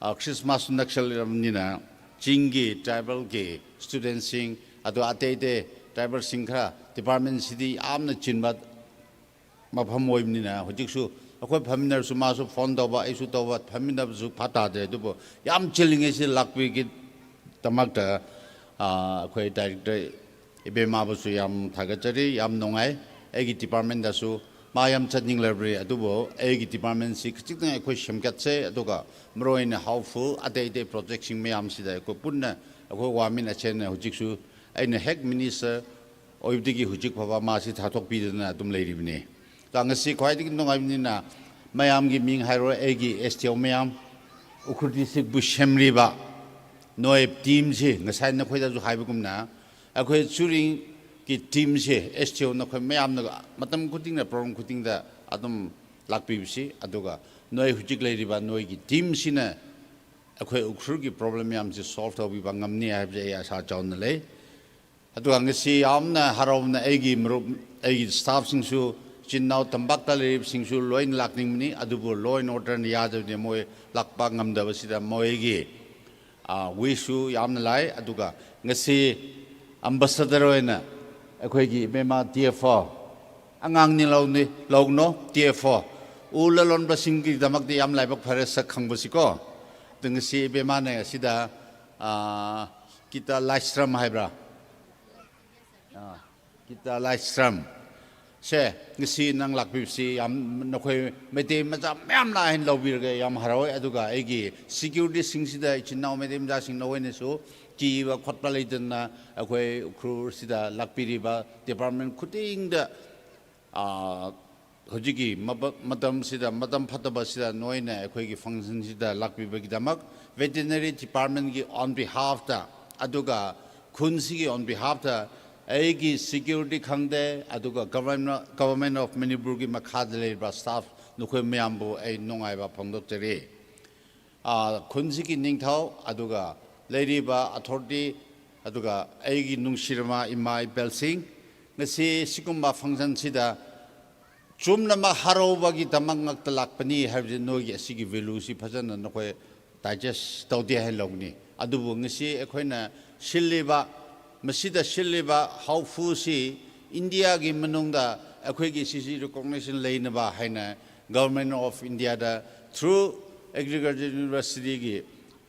ah, Christmas nakshal ramnina, chingki tribal ki student sing, athāva atei atei tribal sing kha department sidi yamna chinba mapham oimanina, hojiksu akhoi phaminarsu masu phone tauba, aisu tauba, phaminarsu phātade, dubo yam chillinge si lakpi ki damakta, ah, akhoi director Ibemavasu yam thakatchari, yamnungai, aiki department dasu, ma yam chatning library, adubo aiki department si kachikdang akhoi semkatsai, aduka maroina hopeful, atei atei project sing mayam sida, akhoi punna, akhoi wamin achena, hojiksu, aina hek minister, oibdiki hojik phava masi thathokpidana athum leiribane. Kha ngasi khwaidiki nungai manina, mayamki ming hairo aiki S T O mayam, Ukhrul district bu semriba, noi team si, ngasai nakhoida zu haiba kumna, akhoi churingki team si, S T O nakhoi mayamna matam khutingda, program khutingda, athum lakpibasi, aduka, noi hojik leiriba, noiki team sina, akhoi Ukhrulki problem mayamsi solve taupiba ngamni haibasi aya sāchaona lei. Athāva ngasi yamna haraomana aiki marup, aiki staff singsu, chinnao tampak talirip singsu, loina lakningmani, adubu law and order na yāda ne moi lakpa ngamdaba sida moiki, ah, wish su yamna lei, aduka ngasi ambassador oina, akhoiki Ibema T F O, angang ni laoni, laono, T F O, u lalonba singki damakdi yamlai bak phare sak khangba siko, da ngasi Ibemana sida, ah, Kita Laishram haibra. Ah, Kita Laishram. ꯁꯦ, ꯉꯁꯤ ꯅꯪ ꯂꯥꯛꯄꯤꯕꯁꯤ ꯌꯥꯝ, ꯅꯈꯣꯏ ꯃꯩꯇꯩ ꯃꯆꯥ ꯃꯌꯥꯝꯅ ꯑꯩꯅ ꯂꯧꯕꯤꯔꯒ ꯌꯥꯝ ꯍꯔꯥꯎꯋꯦ꯫ ꯑꯗꯨꯒ ꯑꯩꯒꯤ security ꯁꯤꯡꯁꯤꯗ, ꯏꯆꯤꯟ ꯏꯅꯥꯎ ꯃꯩꯇꯩ ꯃꯆꯥꯁꯤꯡ ꯅꯈꯣꯏꯅꯁꯨ ꯀꯤꯕ ꯈꯣꯠꯄ ꯂꯩꯇꯅ ꯑꯩꯈꯣꯏ ꯎꯈ꯭ꯔꯨꯜꯁꯤꯗ ꯂꯥꯛꯄꯤꯔꯤꯕ department ꯈꯨꯗꯤꯡꯗ, ꯑꯥ, ꯍꯧꯖꯤꯛꯀꯤ ꯃꯄ-, ꯃꯇꯝꯁꯤꯗ, ꯃꯇꯝ ꯐꯠꯇꯕꯁꯤꯗ ꯅꯣꯏꯅ ꯑꯩꯈꯣꯏꯒꯤ function ꯁꯤꯗ ꯂꯥꯛꯄꯤꯕꯒꯤꯗꯃꯛ veterinary department ꯀꯤ on behalf ꯇ, ꯑꯗꯨꯒ ꯈꯨꯟꯁꯤꯒꯤ on behalf ꯇ, ꯑꯩꯒꯤ security ꯈꯪꯗꯦ, ꯑꯗꯨꯒ government, Government of ꯃꯅꯤꯄꯨꯔꯒꯤ ꯃꯈꯥꯗ ꯂꯩꯔꯤꯕ staff ꯅꯈꯣꯏ ꯃꯌꯥꯝꯕꯨ ꯑꯩ ꯅꯨꯡꯉꯥꯏꯕ ꯐꯣꯡꯗꯣꯛꯆꯔꯤ꯫ ꯑꯥ, ꯈꯨꯟꯁꯤꯒꯤ ꯅꯤꯡꯊꯧ, ꯑꯗꯨꯒ ꯂꯩꯔꯤꯕ authority, ꯑꯗꯨꯒ ꯑꯩꯒꯤ ꯅꯨꯡꯁꯤꯔꯕ ꯏꯃꯥ ꯏꯄꯥꯁꯤꯡ, ꯉꯁꯤ ꯁꯤꯒꯨꯝꯕ function ꯁꯤꯗ ꯆꯨꯝꯅꯃꯛ ꯍꯔꯥꯎꯕꯒꯤꯗꯃꯛ ꯉꯥꯛꯇ ꯂꯥꯛꯄꯅꯤ ꯍꯥꯏꯕꯁꯤ ꯅꯣꯏꯒꯤ ꯑꯁꯤꯒꯤ value ꯁꯤ ꯐꯖꯅ ꯅꯈꯣꯏ digest ꯇꯧꯗꯦ ꯍꯥꯏꯅ ꯂꯧꯒꯅꯤ꯫ ꯑꯗꯨꯕꯨ ꯉꯁꯤ ꯑꯩꯈꯣꯏꯅ ꯁꯤꯜꯂꯤꯕ, ꯃꯁꯤꯗ ꯁꯤꯜꯂꯤꯕ ꯍꯥꯎꯐꯨꯁꯤ India ꯒꯤ ꯃꯅꯨꯡꯗ ꯑꯩꯈꯣꯏꯒꯤ ꯁꯤꯁꯤ recognition ꯂꯩꯅꯕ ꯍꯥꯏꯅ Government of India ꯗ through Agriculture University ꯒꯤ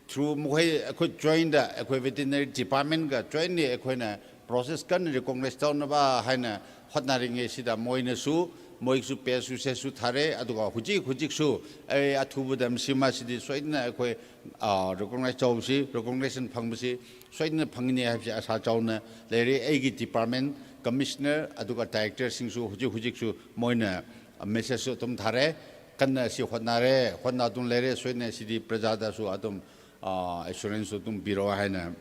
through ꯃꯈꯣꯏ, ꯑꯩꯈꯣꯏ joint ꯗ, ꯑꯩꯈꯣꯏ veterinary department ꯀ jointly ꯑꯩꯈꯣꯏꯅ process ꯀꯟꯅ recognize ꯇꯧꯅꯕ ꯍꯥꯏꯅ ꯍꯣꯠꯅꯔꯤꯉꯩꯁꯤꯗ ꯃꯣꯏꯅꯁꯨ, ꯃꯣꯏꯒꯤꯁꯨ best wishes ꯁꯨ ꯊꯥꯔꯦ꯫ ꯑꯗꯨꯒ ꯍꯧꯖꯤꯛ ꯍꯧꯖꯤꯛꯁꯨ ꯑꯩ ꯑꯊꯨꯕꯗ ꯃꯁꯤ ꯃꯥꯁꯤꯗꯤ ꯁꯣꯏꯗꯅ ꯑꯩꯈꯣꯏ, ꯑꯥ, recognize ꯇꯧꯕꯁꯤ, recognition ꯐꯪꯕꯁꯤ ꯁꯣꯏꯗꯅ ꯐꯪꯒꯅꯤ ꯍꯥꯏꯕꯁꯤ ꯑꯁꯥ ꯆꯥꯎꯅ ꯂꯩꯔꯦ꯫ ꯑꯩꯒꯤ department commissioner ꯑꯗꯨꯒ director ꯁꯤꯡꯁꯨ ꯍꯧꯖꯤꯛ ꯍꯧꯖꯤꯛꯁꯨ ꯃꯣꯏꯅ message ꯁꯨ ꯑꯗꯨꯝ ꯊꯥꯔꯦ꯫ ꯀꯟꯅ ꯁꯤ ꯍꯣꯠꯅꯔꯦ, ꯍꯣꯠꯅꯗꯨꯅ ꯂꯩꯔꯦ, ꯁꯣꯏꯗꯅ ꯁꯤꯗꯤ ꯄ꯭ꯔꯖꯥꯗꯁꯨ ꯑꯗꯨꯝ, ꯑꯥ, assurance ꯁꯨ ꯑꯗꯨꯝ ꯄꯤꯔꯣ ꯍꯥꯏꯅ,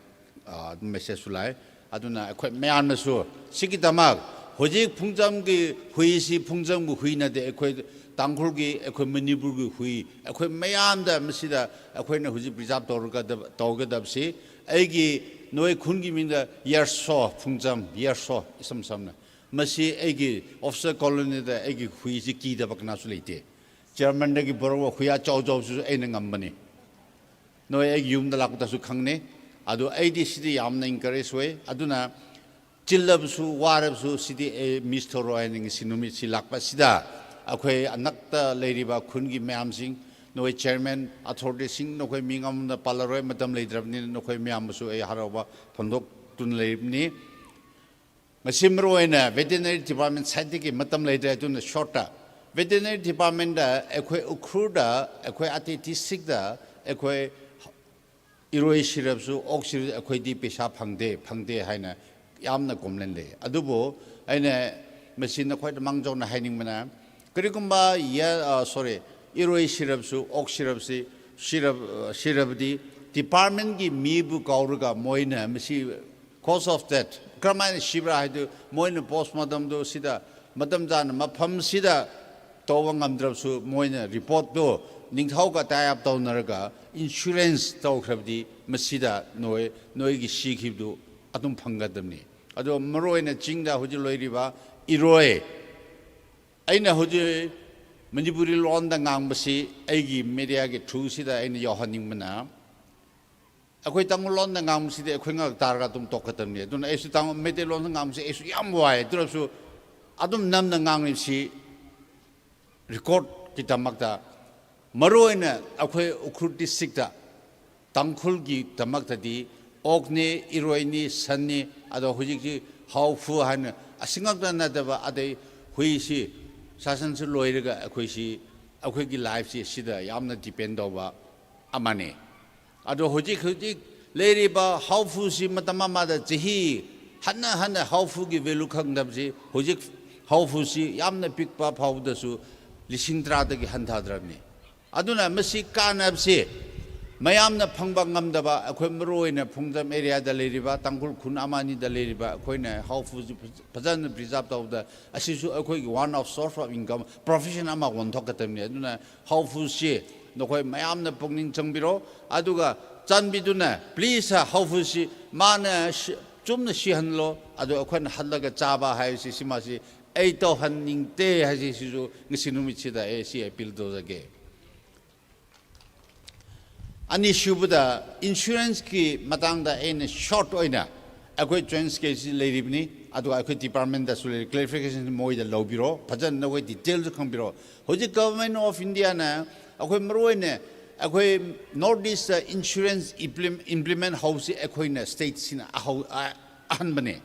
ꯑꯥ, ꯑꯗꯨꯝ message ꯁꯨ ꯂꯥꯛꯑꯦ꯫ ꯑꯗꯨꯅ ꯑꯩꯈꯣꯏ ꯃꯌꯥꯝꯅꯁꯨ ꯁꯤꯒꯤꯗꯃꯛ ꯍꯧꯖꯤꯛ ꯐꯨꯡꯖꯝꯒꯤ ꯍꯨꯏꯁꯤ ꯐꯨꯡꯖꯝꯒꯤ ꯍꯨꯏ ꯅꯠꯇꯦ, ꯑꯩꯈꯣꯏ ꯇꯥꯡꯈꯨꯜꯒꯤ, ꯑꯩꯈꯣꯏ ꯃꯅꯤꯄꯨꯔꯒꯤ ꯍꯨꯏ, ꯑꯩꯈꯣꯏ ꯃꯌꯥꯝꯗ ꯃꯁꯤꯗ ꯑꯩꯈꯣꯏꯅ ꯍꯧꯖꯤꯛ preserve ꯇꯧꯔꯒꯗꯕ, ꯇꯧꯒꯗꯕꯁꯤ ꯑꯩꯒꯤ ꯅꯣꯏ ꯈꯨꯟꯒꯤ ꯃꯤꯡꯗ ꯌꯥꯔꯁꯣ ꯐꯨꯡꯖꯝ, ꯌꯥꯔꯁꯣ ꯏꯁꯝ ꯁꯝꯅ꯫ ꯃꯁꯤ ꯑꯩꯒꯤ officer colony ꯗ ꯑꯩꯒꯤ ꯍꯨꯏꯁꯤ ꯀꯤꯗꯕ ꯀꯅꯥꯁꯨ ꯂꯩꯇꯦ꯫ German ꯗꯒꯤ ꯄꯨꯔꯛꯄ ꯍꯨꯏ ꯑꯆꯧ ꯑꯆꯧꯕꯁꯤꯁꯨ ꯑꯩꯅ ꯉꯝꯕꯅꯤ꯫ ꯅꯣꯏ ꯑꯩꯒꯤ ꯌꯨꯝꯗ ꯂꯥꯛꯄꯗꯁꯨ ꯈꯪꯅꯤ꯫ ꯑꯗꯨ ꯑꯩꯗꯤ ꯁꯤꯗꯤ ꯌꯥꯝꯅ encourage ꯑꯣꯏ꯫ ꯑꯗꯨꯅ ꯆꯤꯜꯂꯕꯁꯨ, ꯋꯥꯔꯕꯁꯨ, ꯁꯤꯗꯤ ꯑꯩ miss ꯇꯧꯔꯣꯏ ꯍꯥꯏꯅ ꯉꯁꯤ ꯅꯨꯃꯤꯠꯁꯤ ꯂꯥꯛꯄ ꯑꯁꯤꯗ ꯑꯩꯈꯣꯏ ꯑꯅꯛꯇ ꯂꯩꯔꯤꯕ ꯈꯨꯟꯒꯤ ꯃꯌꯥꯝꯁꯤꯡ, ꯅꯈꯣꯏ chairman, authority ꯁꯤꯡ, ꯅꯈꯣꯏ ꯃꯤꯡ ꯑꯃꯃꯝꯗ ꯄꯜꯂꯔꯣꯏ, ꯃꯇꯝ ꯂꯩꯇ꯭ꯔꯕꯅꯤꯅ ꯅꯈꯣꯏ ꯃꯌꯥꯝꯕꯨꯁꯨ ꯑꯩ ꯍꯔꯥꯎꯕ ꯐꯣꯡꯗꯣꯛꯇꯨꯅ ꯂꯩꯔꯤꯕꯅꯤ꯫ ꯉꯁꯤ ꯃꯔꯨꯑꯣꯏꯅ veterinary department side ꯗꯒꯤ ꯃꯇꯝ ꯂꯩꯇ꯭ꯔꯦ, ꯑꯗꯨꯅ short ꯇ, veterinary department ꯗ ꯑꯩꯈꯣꯏ ꯎꯈ꯭ꯔꯨꯜꯗ, ꯑꯩꯈꯣꯏ ꯑꯇꯩ district ꯇ ꯑꯩꯈꯣꯏ ꯏꯔꯣꯏ ꯁꯤꯔꯕꯁꯨ, ꯑꯣꯛ ꯁꯤꯔꯕꯁꯨ ꯑꯩꯈꯣꯏꯗꯤ ꯄꯩꯁꯥ ꯐꯪꯗꯦ, ꯐꯪꯗꯦ ꯍꯥꯏꯅ ꯌꯥꯝꯅ complain ꯂꯩ꯫ ꯑꯗꯨꯕꯨ ꯑꯩꯅ ꯃꯁꯤ ꯅꯈꯣꯏꯗ ꯃꯥꯡꯖꯧꯅ ꯍꯥꯏꯅꯤꯡꯕꯅ, ꯀꯔꯤꯒꯨꯝꯕ ꯌꯦ-, ꯑ, sorry, ꯏꯔꯣꯏ ꯁꯤꯔꯕꯁꯨ, ꯑꯣꯛ ꯁꯤꯔꯕꯁꯤ, ꯁꯤꯔꯕ-, ꯁꯤꯔꯕꯗꯤ department ꯀꯤ ꯃꯤꯕꯨ ꯀꯧꯔꯒ ꯃꯣꯏꯅ ꯃꯁꯤ cause of death ꯀꯔꯝꯍꯥꯏꯅ ꯁꯤꯕ꯭ꯔꯥ ꯍꯥꯏꯗꯨ ꯃꯣꯏꯅ postmortem ꯗꯨ ꯁꯤꯗ ꯃꯇꯝ ꯆꯥꯅ ꯃꯐꯝꯁꯤꯗ ꯇꯧꯕ ꯉꯝꯗ꯭ꯔꯕꯁꯨ, ꯃꯣꯏꯅ report ꯇꯨ ꯅꯤꯡꯊꯧꯒ tie up ꯇꯧꯅꯔꯒ insurance ꯇꯧꯈ꯭ꯔꯕꯗꯤ ꯃꯁꯤꯗ ꯅꯣꯏ, ꯅꯣꯏꯒꯤ ꯁꯤꯈꯤꯕꯗꯨ ꯑꯗꯨꯝ ꯐꯪꯒꯗꯕꯅꯤ꯫ ꯑꯗꯣ ꯃꯔꯨꯑꯣꯏꯅ ꯆꯤꯡꯗ ꯍꯧꯖꯤꯛ ꯂꯩꯔꯤꯕ ꯏꯔꯣꯏ, ꯑꯩꯅ ꯍꯧꯖꯤꯛ ꯃꯅꯤꯄꯨꯔꯤ ꯂꯣꯟꯗ ꯉꯥꯡꯕꯁꯤ ꯑꯩꯒꯤ media ꯒꯤ through ꯁꯤꯗ ꯑꯩꯅ ꯌꯧꯍꯟꯅꯤꯡꯕꯅ, ꯑꯩꯈꯣꯏ ꯇꯥꯡꯈꯨꯜ ꯂꯣꯟꯗ ꯉꯥꯡꯕꯁꯤꯗꯤ ꯑꯩꯈꯣꯏ ꯉꯥꯛ ꯇꯥꯔꯒ ꯑꯗꯨꯝ ꯇꯣꯛꯀꯗꯕꯅꯤ꯫ ꯑꯗꯨꯅ ꯑꯩꯁꯨ ꯇꯥꯡ-, ꯃꯩꯇꯩꯂꯣꯟꯗ ꯉꯥꯡꯕꯁꯤ ꯑꯩꯁꯨ ꯌꯥꯝ ꯋꯥꯏ꯫ ꯑꯗꯨ ꯑꯣꯏꯔꯁꯨ ꯑꯗꯨꯝ ꯅꯝꯅ ꯉꯥꯡꯂꯤꯕꯁꯤ record ꯀꯤꯗꯃꯛꯇ, ꯃꯔꯨꯑꯣꯏꯅ ꯑꯩꯈꯣꯏ ꯎꯈ꯭ꯔꯨꯜ district ꯇ ꯇꯥꯡꯈꯨꯜꯒꯤꯗꯃꯛꯇꯗꯤ ꯑꯣꯛꯅꯦ, ꯏꯔꯣꯏꯅꯤ, ꯁꯟꯅꯤ, ꯑꯗꯣ ꯍꯧꯖꯤꯛꯁꯤ ꯍꯥꯎꯐꯨ ꯍꯥꯏꯅ ꯑꯁꯤ ꯉꯥꯛꯇ ꯅꯠꯇꯕ ꯑꯇꯩ ꯍꯨꯏꯁꯤ ꯁꯥꯁꯟꯁꯨ ꯂꯣꯏꯔꯒ ꯑꯩꯈꯣꯏꯁꯤ, ꯑꯩꯈꯣꯏꯒꯤ life ꯁꯤ ꯁꯤꯗ ꯌꯥꯝꯅ depend ꯇꯧꯕ ꯑꯃꯅꯤ꯫ ꯑꯗꯣ ꯍꯧꯖꯤꯛ, ꯍꯧꯖꯤꯛ ꯂꯩꯔꯤꯕ ꯍꯥꯎꯐꯨꯁꯤ ꯃꯇꯝ ꯑꯃꯗ ꯆꯍꯤ ꯍꯟꯅ ꯍꯟꯅ ꯍꯥꯎꯐꯨꯒꯤ value ꯈꯪꯗꯕꯁꯤ ꯍꯧꯖꯤꯛ ꯍꯥꯎꯐꯨꯁꯤ ꯌꯥꯝꯅ ꯄꯤꯛꯄ ꯐꯥꯎꯕꯗꯁꯨ ꯂꯤꯁꯤꯡ ꯇꯔꯥꯗꯒꯤ ꯍꯟꯊꯗ꯭ꯔꯕꯅꯤ꯫ ꯑꯗꯨꯅ ꯃꯁꯤ ꯀꯥꯟꯅꯕꯁꯤ ꯃꯌꯥꯝꯅ ꯐꯪꯕ ꯉꯝꯗꯕ, ꯑꯩꯈꯣꯏ ꯃꯔꯨꯑꯣꯏꯅ ꯐꯨꯡꯖꯝ area ꯗ ꯂꯩꯔꯤꯕ, ꯇꯥꯡꯈꯨꯜ ꯈꯨꯟ ꯑꯃ ꯑꯅꯤꯗ ꯂꯩꯔꯤꯕ, ꯑꯩꯈꯣꯏꯅ ꯍꯥꯎꯐꯨꯁꯤ ꯐꯖꯅ preserve ꯇꯧꯕꯗ ꯑꯁꯤꯁꯨ ꯑꯩꯈꯣꯏꯒꯤ one of source of income, profession ꯑꯃ ꯑꯣꯟꯊꯣꯛꯀꯗꯕꯅꯤ꯫ ꯑꯗꯨꯅ ꯍꯥꯎꯐꯨꯁꯤ ꯅꯈꯣꯏ ꯃꯌꯥꯝꯅ ꯄꯨꯛꯅꯤꯡ ꯆꯪꯕꯤꯔꯣ꯫ ꯑꯗꯨꯒ ꯆꯥꯟꯕꯤꯗꯨꯅ please ꯍꯥꯎꯐꯨꯁꯤ ꯃꯥꯅ ꯁꯤ-, ꯆꯨꯝꯅ ꯁꯤꯍꯜꯂꯣ, ꯑꯗꯨ ꯑꯩꯈꯣꯏꯅ ꯍꯜꯂꯒ ꯆꯥꯕ ꯍꯥꯏꯕꯁꯤ ꯁꯤꯃꯁꯤ ꯑꯩ ꯇꯧꯍꯟꯅꯤꯡꯗꯦ ꯍꯥꯏꯁꯤ ꯁꯤꯁꯨ ꯉꯁꯤ ꯅꯨꯃꯤꯠꯁꯤꯗ ꯑꯩ ꯁꯤ appeal ꯇꯧꯖꯒꯦ꯫ ꯑꯅꯤꯁꯨꯕꯗ insurance ꯀꯤ ꯃꯇꯥꯡꯗ ꯑꯩꯅ short ꯑꯣꯏꯅ, ꯑꯩꯈꯣꯏ joint secretary ꯁꯤ ꯂꯩꯔꯤꯕꯅꯤ, ꯑꯗꯨꯒ ꯑꯩꯈꯣꯏ department ꯗꯁꯨ ꯂꯩꯔꯤ, clarification ꯃꯣꯏꯗ ꯂꯧꯕꯤꯔꯣ, ꯐꯖꯅ ꯅꯈꯣꯏ detail ꯁꯨ ꯈꯪꯕꯤꯔꯣ꯫ ꯍꯧꯖꯤꯛ Government of India ꯅ ꯑꯩꯈꯣꯏ ꯃꯔꯨꯑꯣꯏꯅ ꯑꯩꯈꯣꯏ North East ꯇ insurance implement, implement ꯍꯧꯕꯁꯤ ꯑꯩꯈꯣꯏꯅ state ꯁꯤꯅ ꯑꯍꯧ-, ꯑ-, ꯑꯍꯥꯟꯕꯅꯦ꯫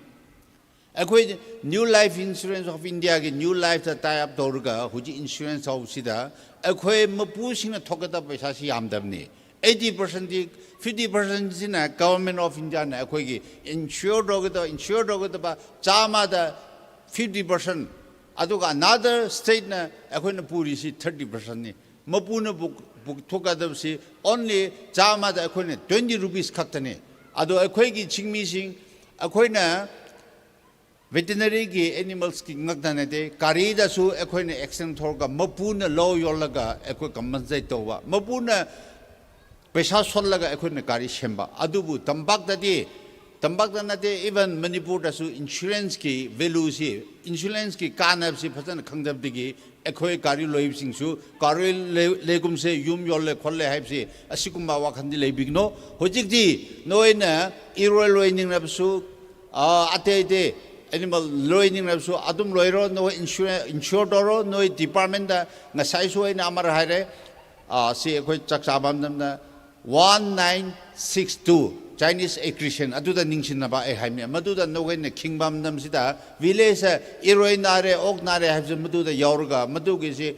ꯑꯩꯈꯣꯏ New Life Insurance of India ꯒꯤ New Life ꯇ tie up ꯇꯧꯔꯒ ꯍꯧꯖꯤꯛ insurance ꯇꯧꯕꯁꯤꯗ ꯑꯩꯈꯣꯏ ꯃꯄꯨꯁꯤꯡꯅ ꯊꯣꯛꯀꯗꯕ ꯄꯩꯁꯥꯁꯤ ꯌꯥꯝꯗꯕꯅꯤ꯫ Eighty percent ꯗꯤ, fifty percent ꯁꯤꯅ Government of India ꯅ ꯑꯩꯈꯣꯏꯒꯤ insure ꯇꯧꯒꯗꯕ, insure ꯇꯧꯒꯗꯕ ꯆꯥꯝꯃꯗ fifty percent, ꯑꯗꯨꯒ another state ꯅ ꯑꯩꯈꯣꯏꯅ ꯄꯨꯔꯤꯁꯤ thirty percent ꯅꯤ꯫ ꯃꯄꯨꯅ ꯄꯨ-, ꯄꯨꯊꯣꯛꯀꯗꯕꯁꯤ only ꯆꯥꯝꯃꯗ ꯑꯩꯈꯣꯏꯅ twenty rupees ꯈꯛꯇꯅꯤ꯫ ꯑꯗꯣ ꯑꯩꯈꯣꯏꯒꯤ ꯆꯤꯡꯃꯤꯁꯤꯡ, ꯑꯩꯈꯣꯏꯅ veterinary ꯒꯤ animals ꯀꯤ ꯉꯛꯇ ꯅꯠꯇꯦ, ꯒꯥꯔꯤꯗꯁꯨ ꯑꯩꯈꯣꯏꯅ accident ꯊꯣꯛꯂꯒ ꯃꯄꯨꯅ ꯂꯧ ꯌꯣꯜꯂꯒ ꯑꯩꯈꯣꯏ compensate ꯇꯧꯕ, ꯃꯄꯨꯅ ꯄꯩꯁꯥ ꯁꯣꯠꯂꯒ ꯑꯩꯈꯣꯏꯅ ꯒꯥꯔꯤ ꯁꯦꯝꯕ꯫ ꯑꯗꯨꯕꯨ ꯇꯝꯄꯥꯛꯇꯗꯤ, ꯇꯝꯄꯥꯛꯇ ꯅꯠꯇꯦ, even ꯃꯅꯤꯄꯨꯔꯗꯁꯨ insurance ꯀꯤ value ꯁꯤ, insurance ꯀꯤ ꯀꯥꯟꯅꯕꯁꯤ ꯐꯖꯅ ꯈꯪꯗꯕꯗꯒꯤ ꯑꯩꯈꯣꯏ ꯒꯥꯔꯤ ꯂꯣꯏꯕꯁꯤꯡꯁꯨ ꯒꯥꯔꯤ ꯂꯩ-, ꯂꯩꯒꯨꯝꯁꯦ, ꯌꯨꯝ ꯌꯣꯜꯂꯦ ꯈꯣꯠꯂꯦ ꯍꯥꯏꯕꯁꯤ ꯑꯁꯤꯒꯨꯝꯕ ꯋꯥꯈꯜꯗꯤ ꯂꯩꯕꯤꯒꯅꯨ꯫ ꯍꯧꯖꯤꯛꯇꯤ ꯅꯣꯏꯅ ꯏꯔꯣꯏ ꯂꯣꯏꯅꯤꯡꯂꯕꯁꯨ, ꯑꯥ, ꯑꯇꯩ ꯑꯇꯩ animal ꯂꯣꯏꯅꯤꯡꯂꯕꯁꯨ ꯑꯗꯨꯝ ꯂꯣꯏꯔꯣ, ꯅꯣꯏ insure, insure ꯇꯧꯔꯣ, ꯅꯣꯏ department ꯗ ꯉꯁꯥꯏꯁꯨ ꯑꯩꯅ ꯑꯃꯔꯛ ꯍꯥꯏꯔꯦ, ꯑꯥ, ꯁꯤ ꯑꯩꯈꯣꯏ ꯆꯥꯛ ꯆꯥꯕ ꯃꯇꯝꯗ one nine six two Chinese aggression ꯑꯗꯨꯗ ꯅꯤꯡꯁꯤꯡꯅꯕ ꯑꯩ ꯍꯥꯏꯕꯅꯤ꯫ ꯃꯗꯨꯗ ꯅꯈꯣꯏꯅ ꯈꯤꯡꯕ ꯃꯇꯝꯁꯤꯗ village ꯇ ꯏꯔꯣꯏ ꯅꯥꯔꯦ, ꯑꯣꯛ ꯅꯥꯔꯦ ꯍꯥꯏꯕꯁꯦ ꯃꯗꯨꯗ ꯌꯥꯎꯔꯒ ꯃꯗꯨꯒꯤꯁꯤ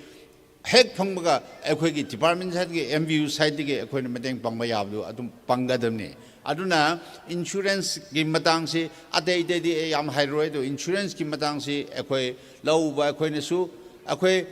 ꯍꯦꯛ ꯐꯪꯕꯒ ꯑꯩꯈꯣꯏꯒꯤ department side ꯒꯤ, M V U side ꯗꯒꯤ ꯑꯩꯈꯣꯏꯅ ꯃꯇꯦꯡ ꯄꯥꯡꯕ ꯌꯥꯕꯗꯨ ꯑꯗꯨꯝ ꯄꯥꯡꯒꯗꯕꯅꯤ꯫ ꯑꯗꯨꯅ insurance ꯀꯤ ꯃꯇꯥꯡꯁꯤ ꯑꯇꯩ ꯑꯇꯩꯗꯤ ꯑꯩ ꯌꯥꯝ ꯍꯥꯏꯔꯣꯏ, ꯑꯗꯣ insurance ꯀꯤ ꯃꯇꯥꯡꯁꯤ ꯑꯩꯈꯣꯏ ꯂꯧ ꯎꯕ ꯑꯩꯈꯣꯏꯅꯁꯨ, ꯑꯩꯈꯣꯏ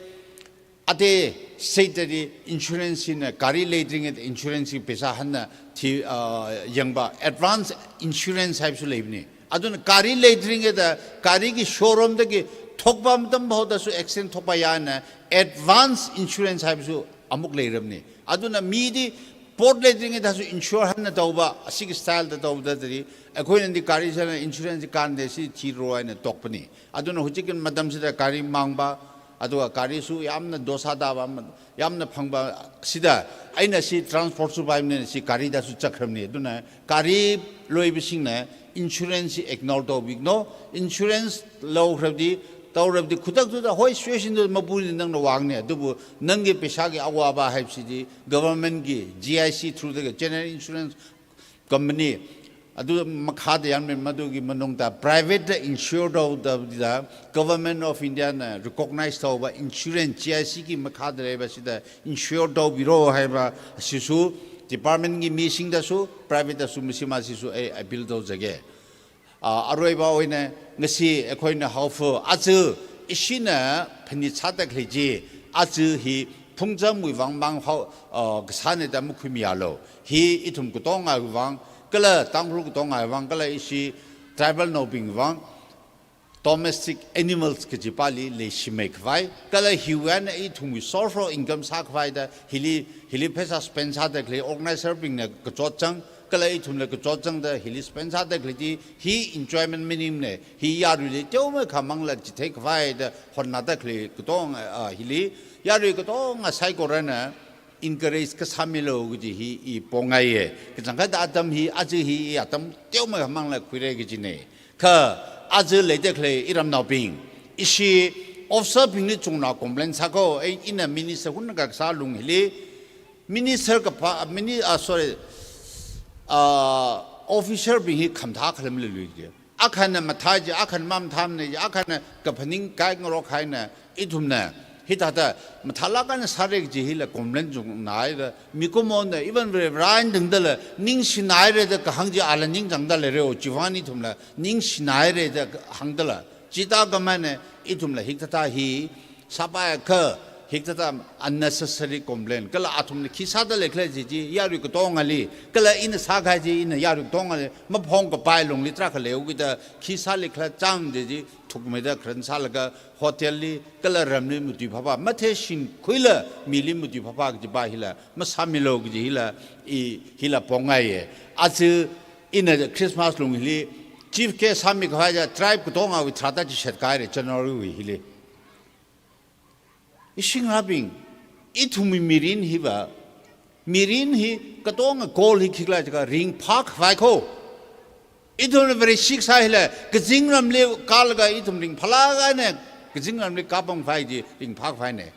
ꯑꯇꯩ state ꯇꯗꯤ insurance ꯁꯤꯅ ꯒꯥꯔꯤ ꯂꯩꯇ꯭ꯔꯤꯉꯩꯗ insurance ꯀꯤ ꯄꯩꯁꯥ ꯍꯥꯟꯅ ꯊꯤ-, ꯑ, ꯌꯦꯡꯕ, advance insurance ꯍꯥꯏꯕꯁꯨ ꯂꯩꯕꯅꯤ꯫ ꯑꯗꯨꯅ ꯒꯥꯔꯤ ꯂꯩꯇ꯭ꯔꯤꯉꯩꯗ ꯒꯥꯔꯤꯒꯤ showroom ꯗꯒꯤ ꯊꯣꯛꯄ ꯃꯇꯝ ꯐꯥꯎꯗꯁꯨ accident ꯊꯣꯛꯄ ꯌꯥꯏꯅ advance insurance ꯍꯥꯏꯕꯁꯨ ꯑꯃꯨꯛ ꯂꯩꯔꯕꯅꯤ꯫ ꯑꯗꯨꯅ ꯃꯤꯗꯤ ꯄꯣꯠ ꯂꯩꯇ꯭ꯔꯤꯉꯩꯗꯁꯨ insure ꯍꯥꯟꯅ ꯇꯧꯕ, ꯑꯁꯤꯒꯤ style ꯗ ꯇꯧꯕꯗꯗꯤ ꯑꯩꯈꯣꯏꯅꯗꯤ ꯒꯥꯔꯤ ꯁꯥꯟꯅ insurance ꯁꯤ ꯀꯥꯟꯗꯦ, ꯁꯤ ꯊꯤꯔꯣ ꯍꯥꯏꯅ ꯇꯣꯛꯄꯅꯤ꯫ ꯑꯗꯨꯅ ꯍꯧꯖꯤꯛꯀꯤ ꯃꯇꯝꯁꯤꯗ ꯒꯥꯔꯤ ꯃꯥꯡꯕ, ꯑꯗꯨꯒ ꯒꯥꯔꯤꯁꯨ ꯌꯥꯝꯅ ꯗꯣꯁꯥ ꯇꯥꯕ ꯑꯃ, ꯌꯥꯝꯅ ꯐꯪꯕ ꯑꯁꯤꯗ ꯑꯩꯅ ꯁꯤ transport ꯁꯨ ꯄꯥꯏꯕꯅꯤꯅ ꯁꯤ ꯒꯥꯔꯤꯗꯁꯨ ꯆꯠꯈ꯭ꯔꯕꯅꯤ꯫ ꯑꯗꯨꯅ ꯒꯥꯔꯤ ꯂꯣꯏꯕꯁꯤꯡꯅ insurance ꯁꯤ ignore ꯇꯧꯕꯤꯒꯅꯣ꯫ Insurance ꯂꯧꯈ꯭ꯔꯕꯗꯤ, ꯇꯧꯔꯕꯗꯤ ꯈꯨꯗꯛꯇꯨꯗ, ꯍꯣꯏ, situation ꯗꯨ ꯃꯄꯨꯗꯤ ꯅꯪꯅ ꯋꯥꯡꯅꯤ, ꯑꯗꯨꯕꯨ ꯅꯪꯒꯤ ꯄꯩꯁꯥꯒꯤ ꯑꯋꯥꯕ ꯍꯥꯏꯕꯁꯤꯗꯤ government ꯀꯤ G I C through ꯗꯒꯤ, General Insurance Company, ꯑꯗꯨ ꯃꯈꯥꯗ ꯌꯥꯝꯃꯦ, ꯃꯗꯨꯒꯤ ꯃꯅꯨꯡꯗ private ꯇ insure ꯇꯧꯗꯕꯤꯗ Government of India ꯅ recognize ꯇꯧꯕ insurance, G I C ꯒꯤ ꯃꯈꯥꯗ ꯂꯩꯕꯁꯤꯗ insure ꯇꯧꯕꯤꯔꯣ ꯍꯥꯏꯕ ꯑꯁꯤꯁꯨ department ꯒꯤ ꯃꯤꯁꯤꯡꯗꯁꯨ, private ꯇꯁꯨ ꯃꯁꯤ ꯃꯁꯤꯁꯨ ꯑꯩ appeal ꯇꯧꯖꯒꯦ꯫ ꯑꯥ, ꯑꯔꯣꯏꯕ ꯑꯣꯏꯅ ꯉꯁꯤ ꯑꯩꯈꯣꯏꯅ ꯍꯥꯎꯐꯨ ꯑꯆꯨ ꯏꯁꯤꯅ ꯐꯅꯤ ꯁꯥꯇꯛ ꯂꯩꯖꯤ, ꯑꯆꯨ ꯍꯤ ꯐꯨꯡꯖꯝ ꯋꯤꯋꯥꯡ ꯃꯥꯡ ꯍꯥꯎ, ꯑꯥ, ꯀꯁꯥꯅꯦ ꯗ ꯃꯈꯨꯏ ꯃꯤꯌꯥꯂꯣ꯫ ꯍꯤ ꯏꯊꯨꯝ ꯀꯇꯣꯡ ꯉꯥꯏ ꯋꯥꯡ, ꯀꯂ ꯇꯥꯡꯈꯨꯜ ꯀꯇꯣꯡ ꯉꯥꯏ ꯋꯥꯡ, ꯀꯂ ꯏꯁꯤ tribal ꯅꯧꯕꯤꯡ ꯋꯥꯡ, domestic animals ꯀꯖꯤꯄꯥꯂꯤ ꯂꯩꯁꯤꯃꯩ ꯈꯋꯥꯏ, ꯀꯂ ꯍꯤꯋꯥꯅ ꯏꯊꯨꯝꯒꯤ source of income ꯁꯥ ꯈꯋꯥꯏꯗ ꯍꯤꯂꯤ, ꯍꯤꯂꯤ ꯄꯩꯁꯥ spend ꯁꯥꯗ ꯈꯂꯤ organizer ꯕꯤꯡꯅ ꯀꯆꯣꯠ ꯆꯪ, ꯀꯂ ꯏꯊꯨꯝꯅ ꯀꯆꯣꯠ ꯆꯪꯗ ꯍꯤꯂꯤ spend ꯁꯥꯗ ꯈꯂꯤꯗꯤ ꯍꯤ enjoyment ꯃꯤꯅꯤꯝꯅꯦ, ꯍꯤ ꯌꯥꯔꯨꯏꯂꯤ ꯇꯦꯎꯃ ꯈꯃꯪꯂ ꯆꯤꯊꯩ ꯈꯋꯥꯏꯗ ꯍꯣꯠꯅꯗ ꯈꯂꯤ ꯀꯇꯣꯡ, ꯑ, ꯍꯤꯂꯤ ꯌꯥꯔꯨꯏ ꯀꯇꯣꯡ ꯑꯁꯥꯏ ꯀꯣꯔꯅ encourage ꯀꯁꯥꯃꯤꯂꯣ ꯀꯖꯤ ꯍꯤ ꯏ ꯄꯣꯡꯉꯥꯏꯌꯦ꯫ ꯀꯆꯪꯈꯠ ꯑꯇꯝ ꯍꯤ, ꯑꯆꯨ ꯍꯤ ꯏ ꯑꯇꯝ ꯇꯦꯎꯃ ꯈꯃꯪꯂ ꯈꯨꯏꯔꯦ ꯀꯖꯤꯅꯦ꯫ ꯈ ꯑꯆꯨ ꯂꯩꯇꯦ ꯈꯂꯦ ꯏꯔꯝꯅꯥꯎꯕꯤꯡ꯫ ꯏꯁꯤ officer ꯕꯤꯡꯅꯤ ꯆꯨꯡꯅ complain ꯁꯥꯀꯣ, ꯑꯩ ꯏꯅ minister ꯍꯨꯟꯅ ꯀꯛꯁꯥ ꯂꯨꯡ ꯍꯤꯂꯤ꯫ Minister ꯀꯄꯥ, mini-, ꯑ, sorry, ꯑ, officer ꯕꯤꯡ ꯍꯤ ꯈꯝꯊꯥ ꯈꯂꯝ ꯂꯩ ꯂꯨꯏꯒꯦ꯫ ꯑꯈꯟꯅ ꯃꯊꯥꯏꯖꯤ, ꯑꯈꯟ ꯃꯝꯊꯥꯝꯅꯦ, ꯑꯈꯟꯅ ꯀꯐꯅꯤꯡ ꯀꯥꯏ ꯉꯔꯣꯛ ꯍꯥꯏꯅ ꯏꯊꯨꯝꯅ ꯍꯤꯊꯥꯗ ꯃꯊꯥꯂꯥꯛ ꯀꯟꯅ ꯁꯥꯔꯦꯛ ꯖꯤ ꯍꯤꯂ complain ꯖꯨꯡ ꯅꯥꯏꯗ ꯃꯤꯀꯨꯃꯣꯟꯗ even Reverend ꯗꯪꯗꯂ ꯅꯤꯡꯁꯤꯅꯥꯏꯔꯦꯗ ꯀꯍꯪ ꯖꯤ ꯑꯥꯂ ꯅꯤꯡꯖꯪꯗ ꯂꯩꯔꯦ꯫ ꯎꯆꯤꯋꯥꯅꯤ ꯊꯨꯝꯂ ꯅꯤꯡꯁꯤꯅꯥꯏꯔꯦꯗ ꯍꯪꯗꯂ ꯆꯤꯇꯥ ꯀꯃꯥꯏꯅ ꯏꯊꯨꯝꯂ ꯍꯤꯛꯇꯇꯥ ꯍꯤ ꯁꯥꯄꯥꯏ ꯈ ꯍꯤꯛꯇꯇꯥ unnecessary complain꯫ ꯀꯂ ꯑꯊꯨꯝꯅ ꯈꯤꯁꯥꯗ ꯂꯩꯈ꯭ꯔꯦ ꯖꯤꯖꯤ ꯌꯥꯔꯨꯏ ꯀꯇꯣꯡ ꯑꯂꯤ꯫ ꯀꯂ ꯏꯅ ꯁꯥꯈꯥꯏ ꯖꯤ ꯏꯅ ꯌꯥꯔꯨꯏ ꯀꯇꯣꯡ ꯑꯂꯤ꯫ ꯃꯐꯣꯡ ꯀꯄꯥꯏ ꯂꯣꯡꯂꯤ ꯇ꯭ꯔꯥ ꯈ ꯂꯩꯎꯒꯤꯗ ꯈꯤꯁꯥ ꯂꯩꯈ꯭ꯔꯦ ꯆꯥꯡ ꯖꯤꯖꯤ ꯊꯨꯛꯃꯩꯗ ꯈ꯭ꯔꯟ ꯁꯥꯂꯒ hotel ꯂꯤ ꯀꯂ ꯔꯝꯂꯤ ꯃꯨꯇꯨꯏ ꯐꯥꯕ ꯃꯊꯦ ꯁꯤꯟ ꯈꯨꯏꯂ ꯃꯤꯂꯤ ꯃꯨꯇꯨꯏ ꯐꯥꯕ ꯀꯖꯤ ꯕꯥ ꯍꯤꯂ ꯃꯁꯥꯃꯤꯂꯣ ꯀꯖꯤ ꯍꯤꯂ ꯏ ꯍꯤꯂ ꯄꯣꯡꯉꯥꯏꯌꯦ꯫ ꯑꯆꯨ ꯏꯅ Christmas ꯂꯨꯡ ꯍꯤꯂꯤ chief guest ꯁꯥꯃꯤ ꯈꯋꯥꯏꯗ tribe ꯀꯇꯣꯡ ꯑꯋꯤ ꯊ꯭ꯔꯥꯇ ꯆꯤ ꯁꯦꯠ ꯀꯥꯏꯔꯦ January ꯋꯤ ꯍꯤꯂꯤ꯫ ꯏꯁꯤꯡ ꯍꯥꯕꯤꯡ, ꯏꯊꯨꯝ ꯃꯤ ꯃꯤꯔꯤꯟ ꯍꯤꯕ, ꯃꯤꯔꯤꯟ ꯍꯤ ꯀꯇꯣꯡ ꯀꯣꯜ ꯍꯤ ꯈꯤꯛꯂꯥ ꯖꯒ ꯔꯤꯡ ꯐꯥꯛ ꯐꯥꯏ ꯈꯣ꯫ ꯏꯊꯨꯝ very sick ꯁꯥ ꯍꯤꯂ, ꯀꯖꯤꯡ ꯔꯝꯂꯤ ꯀꯥꯜꯒ ꯏꯊꯨꯝ ꯔꯤꯡ ꯐꯂꯥꯒ ꯅꯦ, ꯀꯖꯤꯡ ꯔꯝꯂꯤ ꯀꯥꯄꯝ ꯐꯥꯏ ꯖꯤ ꯔꯤꯡ ꯐꯥꯛ ꯐꯥꯏꯅꯦ꯫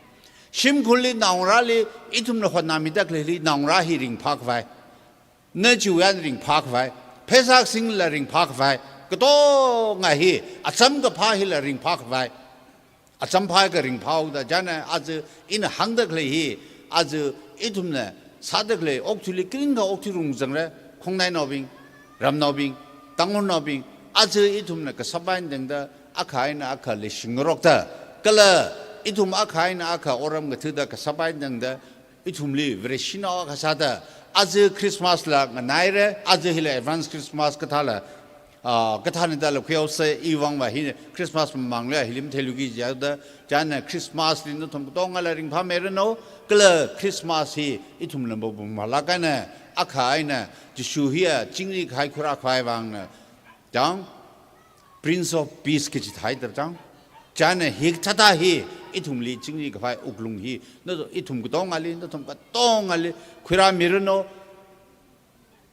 ꯁꯤꯝꯈꯨꯜꯂꯤ ꯅꯥꯎꯔꯥꯂꯤ, ꯏꯊꯨꯝꯅ ꯍꯣꯠꯅꯃꯤꯗꯛ ꯂꯩꯂꯤ ꯅꯥꯎꯔꯥ ꯍꯤ ꯔꯤꯡ ꯐꯥꯛ ꯐꯥꯏ꯫ ꯅ ꯆꯤꯋꯥꯟ ꯔꯤꯡ ꯐꯥꯛ ꯐꯥꯏ, ꯐꯦꯁꯥꯛ ꯁꯤꯡꯂ ꯔꯤꯡ ꯐꯥꯛ ꯐꯥꯏ, Katonga hi, acham kaphā hila ringphā khavai. Acham phā ka ringphāhaoda, chieina aja ina hāngda khalei hi, aja ithumna sāda khalei okathuili kharing kha okathui rungzangra, khongnainaobing, ramnaobing, Tangkhulnaobing, aja ithumna kashap eina tangda, akha eina akha leishingarokta, kala ithum akha eina akha otram kathāda kashap eina tangda, ithumli Vareshinao akha sāda, aja Christmas la nganaira, aja hila advance Christmas kathāla, ah, kathāna dala khuihaosa, iwui vangva hi Christmas mamangla hili matheiluki jihaoda, chieina Christmas li nathum katongala ringphāmeiranu, kala Christmas hi ithumna mapung malāk eina, akha eina, Jishu hiya chingri kahai khuirā khavai vangna, chang, Prince of Peace kaji thāhaida chang. Chieina hikathā hi, ithumli chingri khavai wuklung hi, na ithum katongali, nathum katongali khuirāmiranu,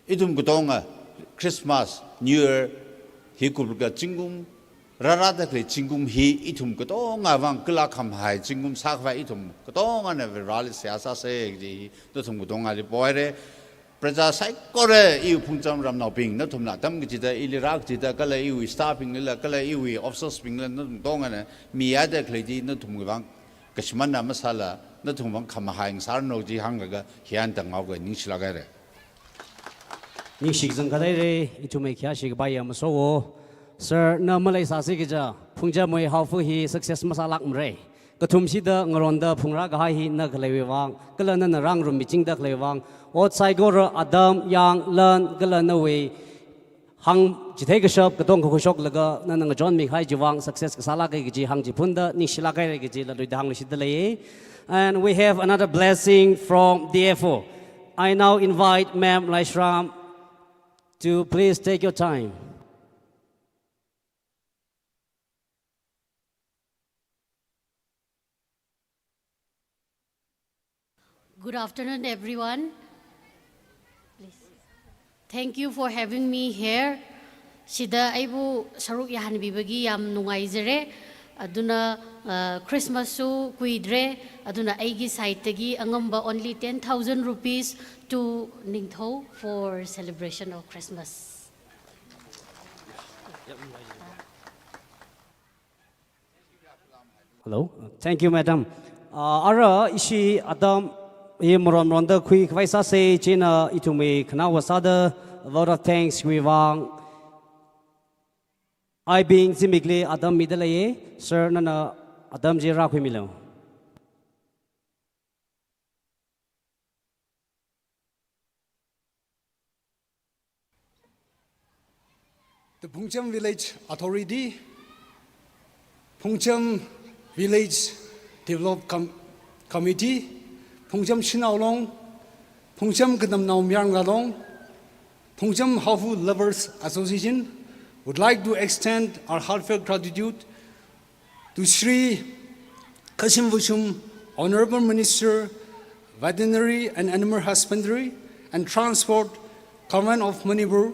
ithum katonga Christmas, New Year, hi kuplaka zingkum, rārada khalei zingkum hi ithum katonga vang kala khamahai zingkum sākhavai ithum katongana Vareli seihā sāsa kaji hi nathum katongali pohaira. Praja saikora, iwui Phungcham ramnaobing, nathumna atam kachida, ili rā kachida, kala iwui staff bingla, kala iwui officers bingla, nathum katongana mihaida khalei chi nathumwui vang kashimānna masāla, nathumwui vang khamahai ngasāranu kaji hānglaga, hi eina tanghaoga, ningshilāk haira. Ningshi kazang kadaire, ithumwui khayāshi kapai ya maso wo. Sir, na maleisāsi kaja, Phungchamwui haofa hi success masālākmara. Kathumshida ngaronda phungrā kahai hi na khaleiwui vang, kala nana rāngarum michingda khaleiwui vang, ot saikora atam, yāng, lan, kala nawui hāngchithei kashap katong kakhuishoklaga nana ngachonmi kahai chiwui vang success kasālāka kaji hāngchiphunda, ningshilāk haira kaji laluida hāngluishitda lei. And we have another blessing from D F O. I now invite Ma'am Laishram to please take your time. Good afternoon, everyone. Please. Thank you for having me here. Sida aibu saruk yāhānbibagi yāmnungaijara. Aduna, uh, Christmas su kuidra. Aduna aigi side dagi angamba only ten thousand rupees to Ningthou for celebration of Christmas. Hello. Thank you, madam. Uh, ara ishi atam hi maron maronda khuikhavai sāsa, chieina ithumwui khanaowa sāda a vote of thanks wui vang. Aibing zimikli atam mida leiya, sir nana atam chi rākhuimilu. The Phungcham Village Authority, Phungcham Village Develop Com-, Committee, Phungcham Shanao Long, Phungcham Katamnao Mayarngalong, Phungcham Haofa Lovers Association would like to extend our heartfelt gratitude to Shri Khashim Vashum, Honorable Minister, Veterinary and Animal Husbandry and Transport, Government of Manipur,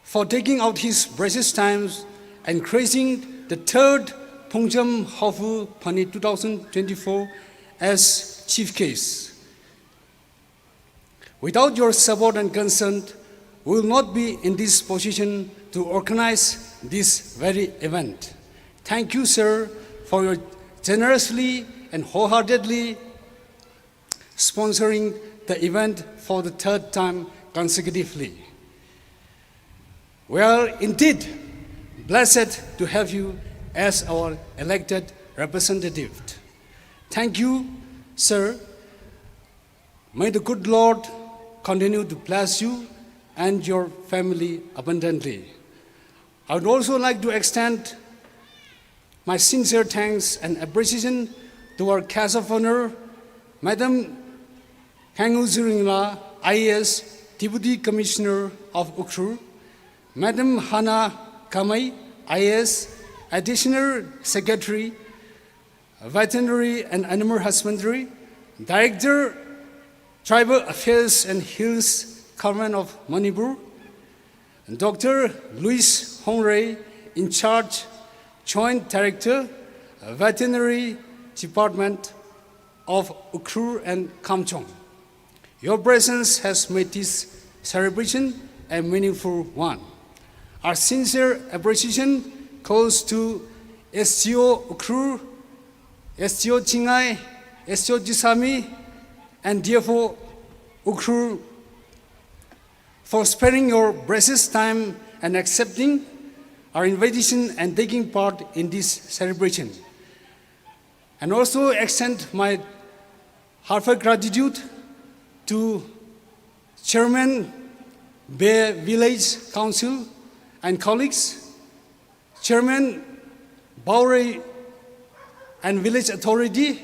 for taking out his precious times and gracing the third Phungcham Haofa Phanit two thousand twenty-four as chief guest. Without your support and consent, we will not be in this position to organize this very event. Thank you, sir, for your generously and wholeheartedly sponsoring the event for the third time consecutively. We are indeed blessed to have you as our elected representative. Thank you, sir. May the good Lord continue to bless you and your family abundantly. I would also like to extend my sincere thanks and appreciation to our guest of honor, Madam Khaingnu Zirngyingla, I A S, Deputy Commissioner of Ukhrul, Madam Hana Kamei, I A S, Additional Secretary, Veterinary and Animal Husbandry, Director, Tribal Affairs and Hills, Government of Manipur, Doctor Louis Hongrei, in charge, Joint Director, Veterinary Department of Ukhrul and Kamjong. Your presence has made this celebration a meaningful one. Our sincere appreciation goes to S D O Ukhrul, S D O Chingai, S D O Jisami, and D F O Ukhrul for sparing your precious time and accepting our invitation and taking part in this celebration. And also extend my heartfelt gratitude to Chairman Bay Village Council and colleagues, Chairman Baorei and Village Authority,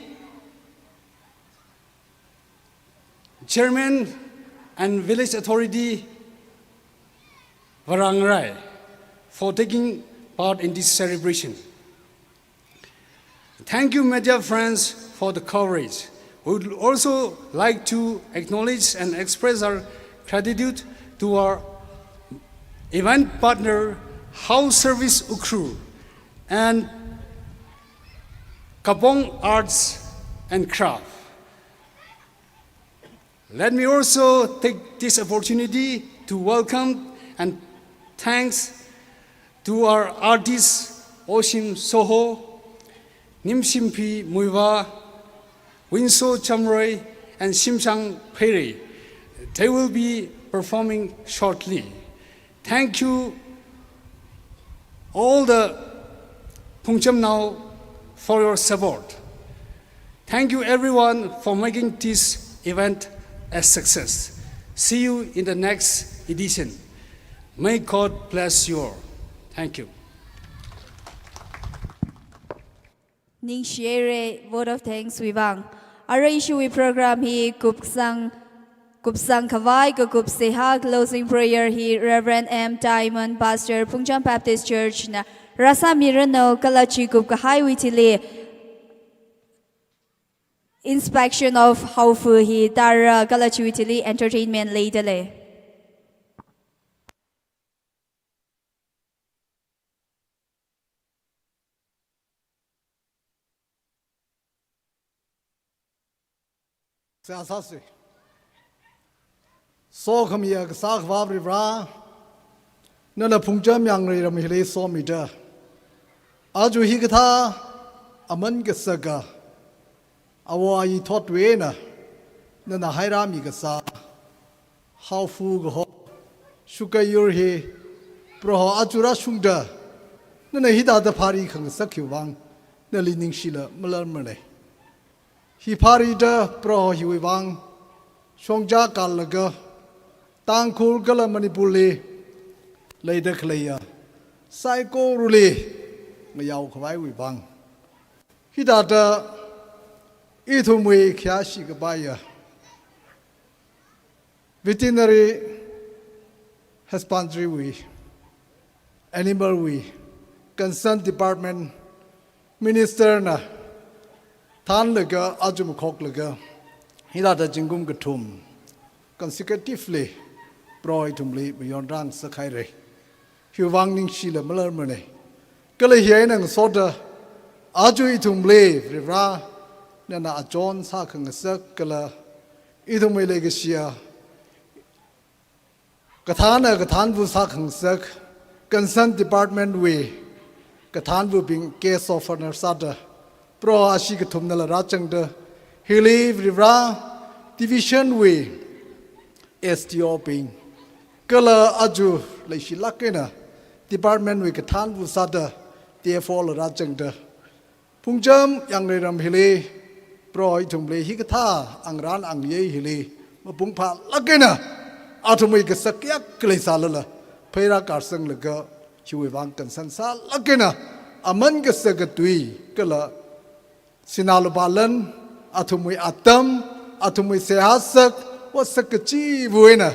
Chairman and Village Authority Varangarai for taking part in this celebration. Thank you, media friends, for the coverage. We would also like to acknowledge and express our gratitude to our event partner, House Service Ukhrul, and Kapong Arts and Craft. Let me also take this opportunity to welcome and thanks to our artists Oshim Soho, Nimshimphi Muivah, Winso Chamroy, and Shimshang Pheirei. They will be performing shortly. Thank you all the Phungchamnao for your support. Thank you everyone for making this event a success. See you in the next edition. May God bless you all. Thank you. Ningshihaira vote of thanks wui vang. Arui ishiwui program hi kupsang, kupsang khavai kakup seihā closing prayer hi Reverend M Diamond, Pastor Phungcham Baptist Church na rāsāmiranu kala chi kupkahaiwui thili inspection of haofa hi tāra kala chiwui thili entertainment leidalei. Seihā sāsa. Sokhamiya kasā Akhava Varivara, nana Phungcham Yangngareiram hili somida, aja hikathā aman kasaka āwo āyi thotwui eina nana hairāmi kasā haofa kaho, shukayur hi Proho aja rāshungda nana hithāda phāri khangasak hiwui vang nali ningshila malarmana. Hi phārida Proho hiwui vang shongza kallaga Tangkhul kala Manipurli leida khaleiya saikorali ngayao khavaiwui vang, hithāda ithumwui khayāshi kapaiya veterinary husbandry wui, animal wui, concerned department minister na thānlaga aja makhoklaga hithāda zingkum kathum consecutively Proho ithumli mayon rāngasak haira. Hiwui vang ningshila malarmana. Kala hi eina ngasoda aja ithumli Varivara nana achon sākhangasak kala ithumwui leikashiya kathānna kathānva sākhangasak, concerned department wui kathānvabing guest of honour sāda, Proho ashi kathumnala rāzangda, hili Varivara division wui S D O bing, kala aja leishilāk eina department wui kathānva sāda D F O la rāzangda, Phungcham Yangngareiram hili Proho ithumli hikathā angrān angyei hili mapung phālāk eina athumwui kasak kayākha leisālala pheirā kārsanglaga hiwui vang concern sālāk eina aman kasaka tui kala sinā lupā lan, athumwui atam, athumwui seihā sak, otsak kachiva eina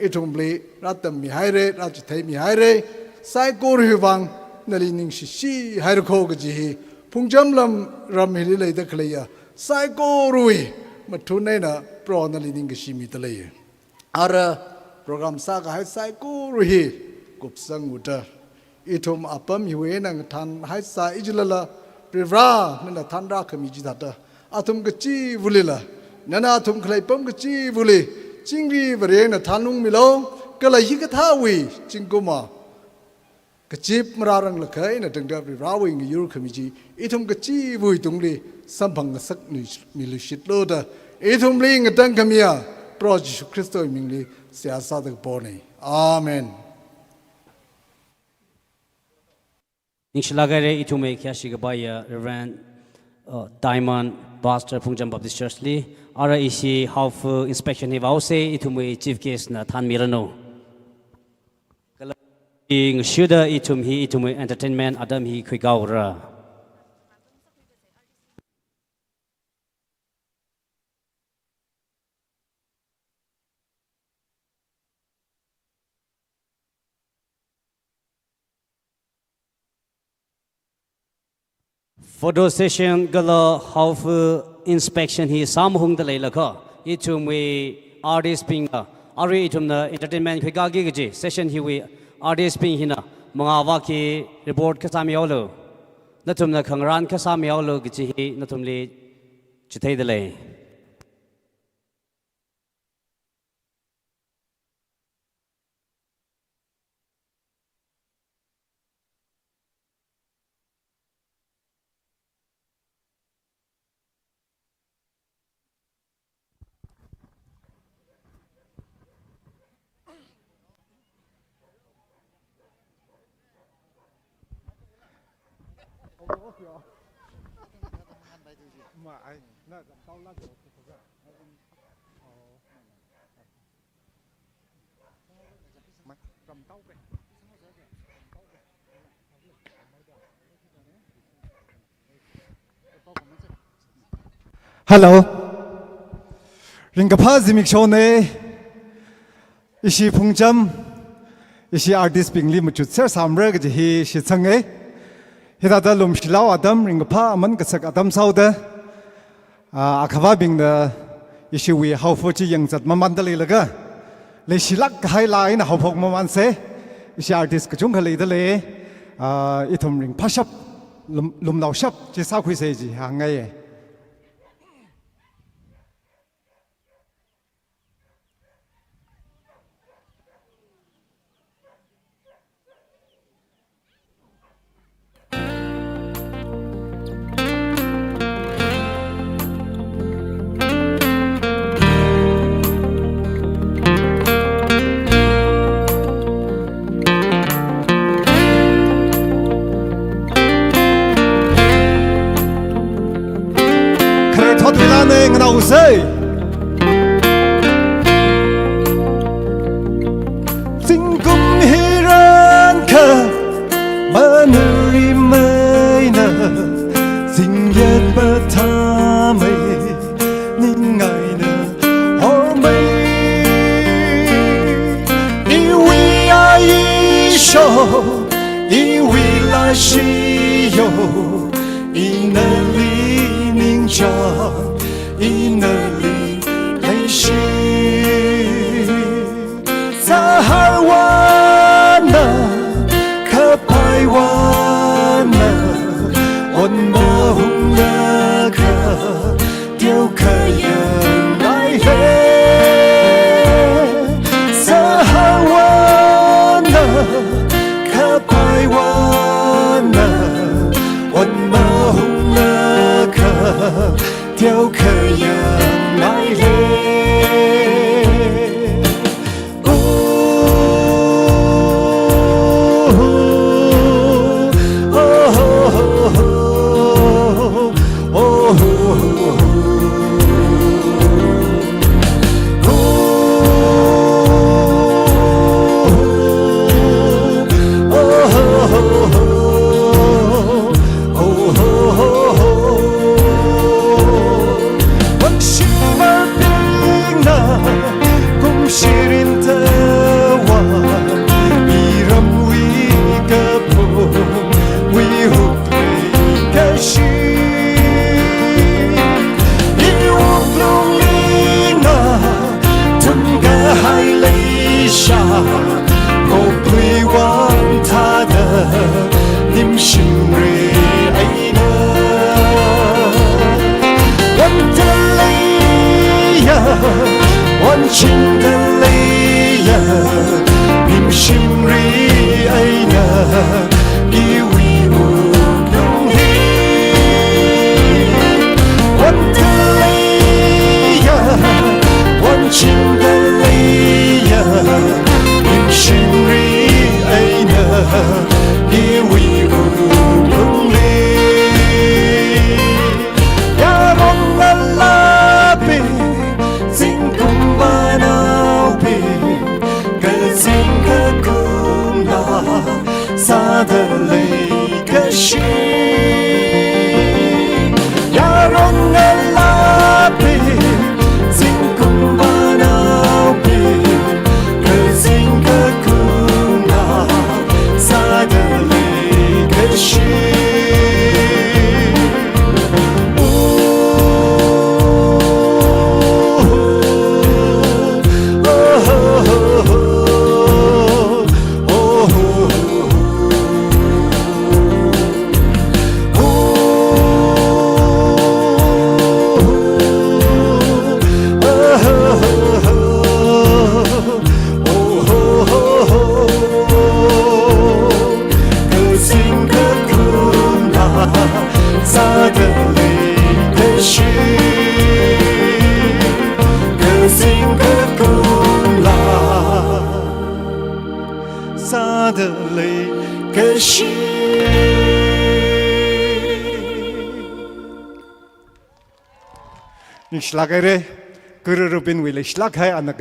ithumli rātammi haira, rāchitheimi haira. Saikora hiwui vang nali ningshishi haira kho kaji hi Phungcham lam ram hili leida khaleiya saikorawui mathun eina Proho nali ningkashi midalei. Ara program sākahai saikora hi kupsang uda, ithum apam hiwui eina ngathānhaisā i jilala, Varivara nana thānrākhami chithāda, athum kachivālila nana athum khalei apam kachivāli Chingri Varena thanungmilu, kala hikathāwui zingkumva kazip marāranglakha eina tangda Varivarāwui ngayur khami chi ithum kachiva̱wui tungli samphangngasakmi, miluishitlu da ithumli ngatangkhamiya Proho Jishu Khristawui mingli seihā sāda kapona. Amen. Ningshilāk haira ithumwui khayāshi kapaiya Reverend, uh, Diamond, Pastor Phungcham Baptist Church li, ara ishi haofa inspection hi vāhaosa, ithumwui chief guest na thanmiranu. Kala i ngashuda ithum hi, ithumwui entertainment atam hi khuikahaora. Photo session kala haofa inspection hi sāmahungda leilakha, ithumwui artist bingna, arui ithumna entertainment khuikahaki kaji session hiwui artist bing hina mangāvā khi report kasā mihaolu, nathumna khangarān kasā mihaolu kaji hi nathumli chitheida lei. Hello. Ringkaphā zimikshona. Ishi Phungcham, ishi artist bingli machut ser sāmara kaji hi shitsanga. Hithāda lumshilao atam, ringkaphā aman kasak atam sāhaoda, ah, akhavābingna ishiwui haofa chi yangzat mamanda leilaga, leishilāk kahai laa eina haophok mamansa. Ishi artist kachungkha leida lei, ah, ithum ringphāshap, lum, lumlaoshap chi sākhuisa ji hāngngaiya. Khare thotwui lāna nganaosa. Zingkum hi rānkha manuri maina, zingyat mathāmei, ningaina hormei. Iwui aisho, iwui lāshiyo, inali ningchāng, inali leishi. Sahar vāna, kapai vāna, onma hunglakha, teokha yangngai he. Sahar vāna, kapai vāna, Chingda leiya, ningshimri eina, iwui wuklungli. Wonda leiya, wonchingda leiya, ningshimri eina, iwui wuklungli. Yaronga lapi, zingkum panaopi, kazing kakumla sāda leikashi. Yaronga lapi, zingkum panaopi, kazing kakumla sāda leikashi. Kazing kakumla sāda leikashi. Kazing kakumla sāda leikashi. Ningshilāk haira, Guru Rupinwui leishilāk hai, ana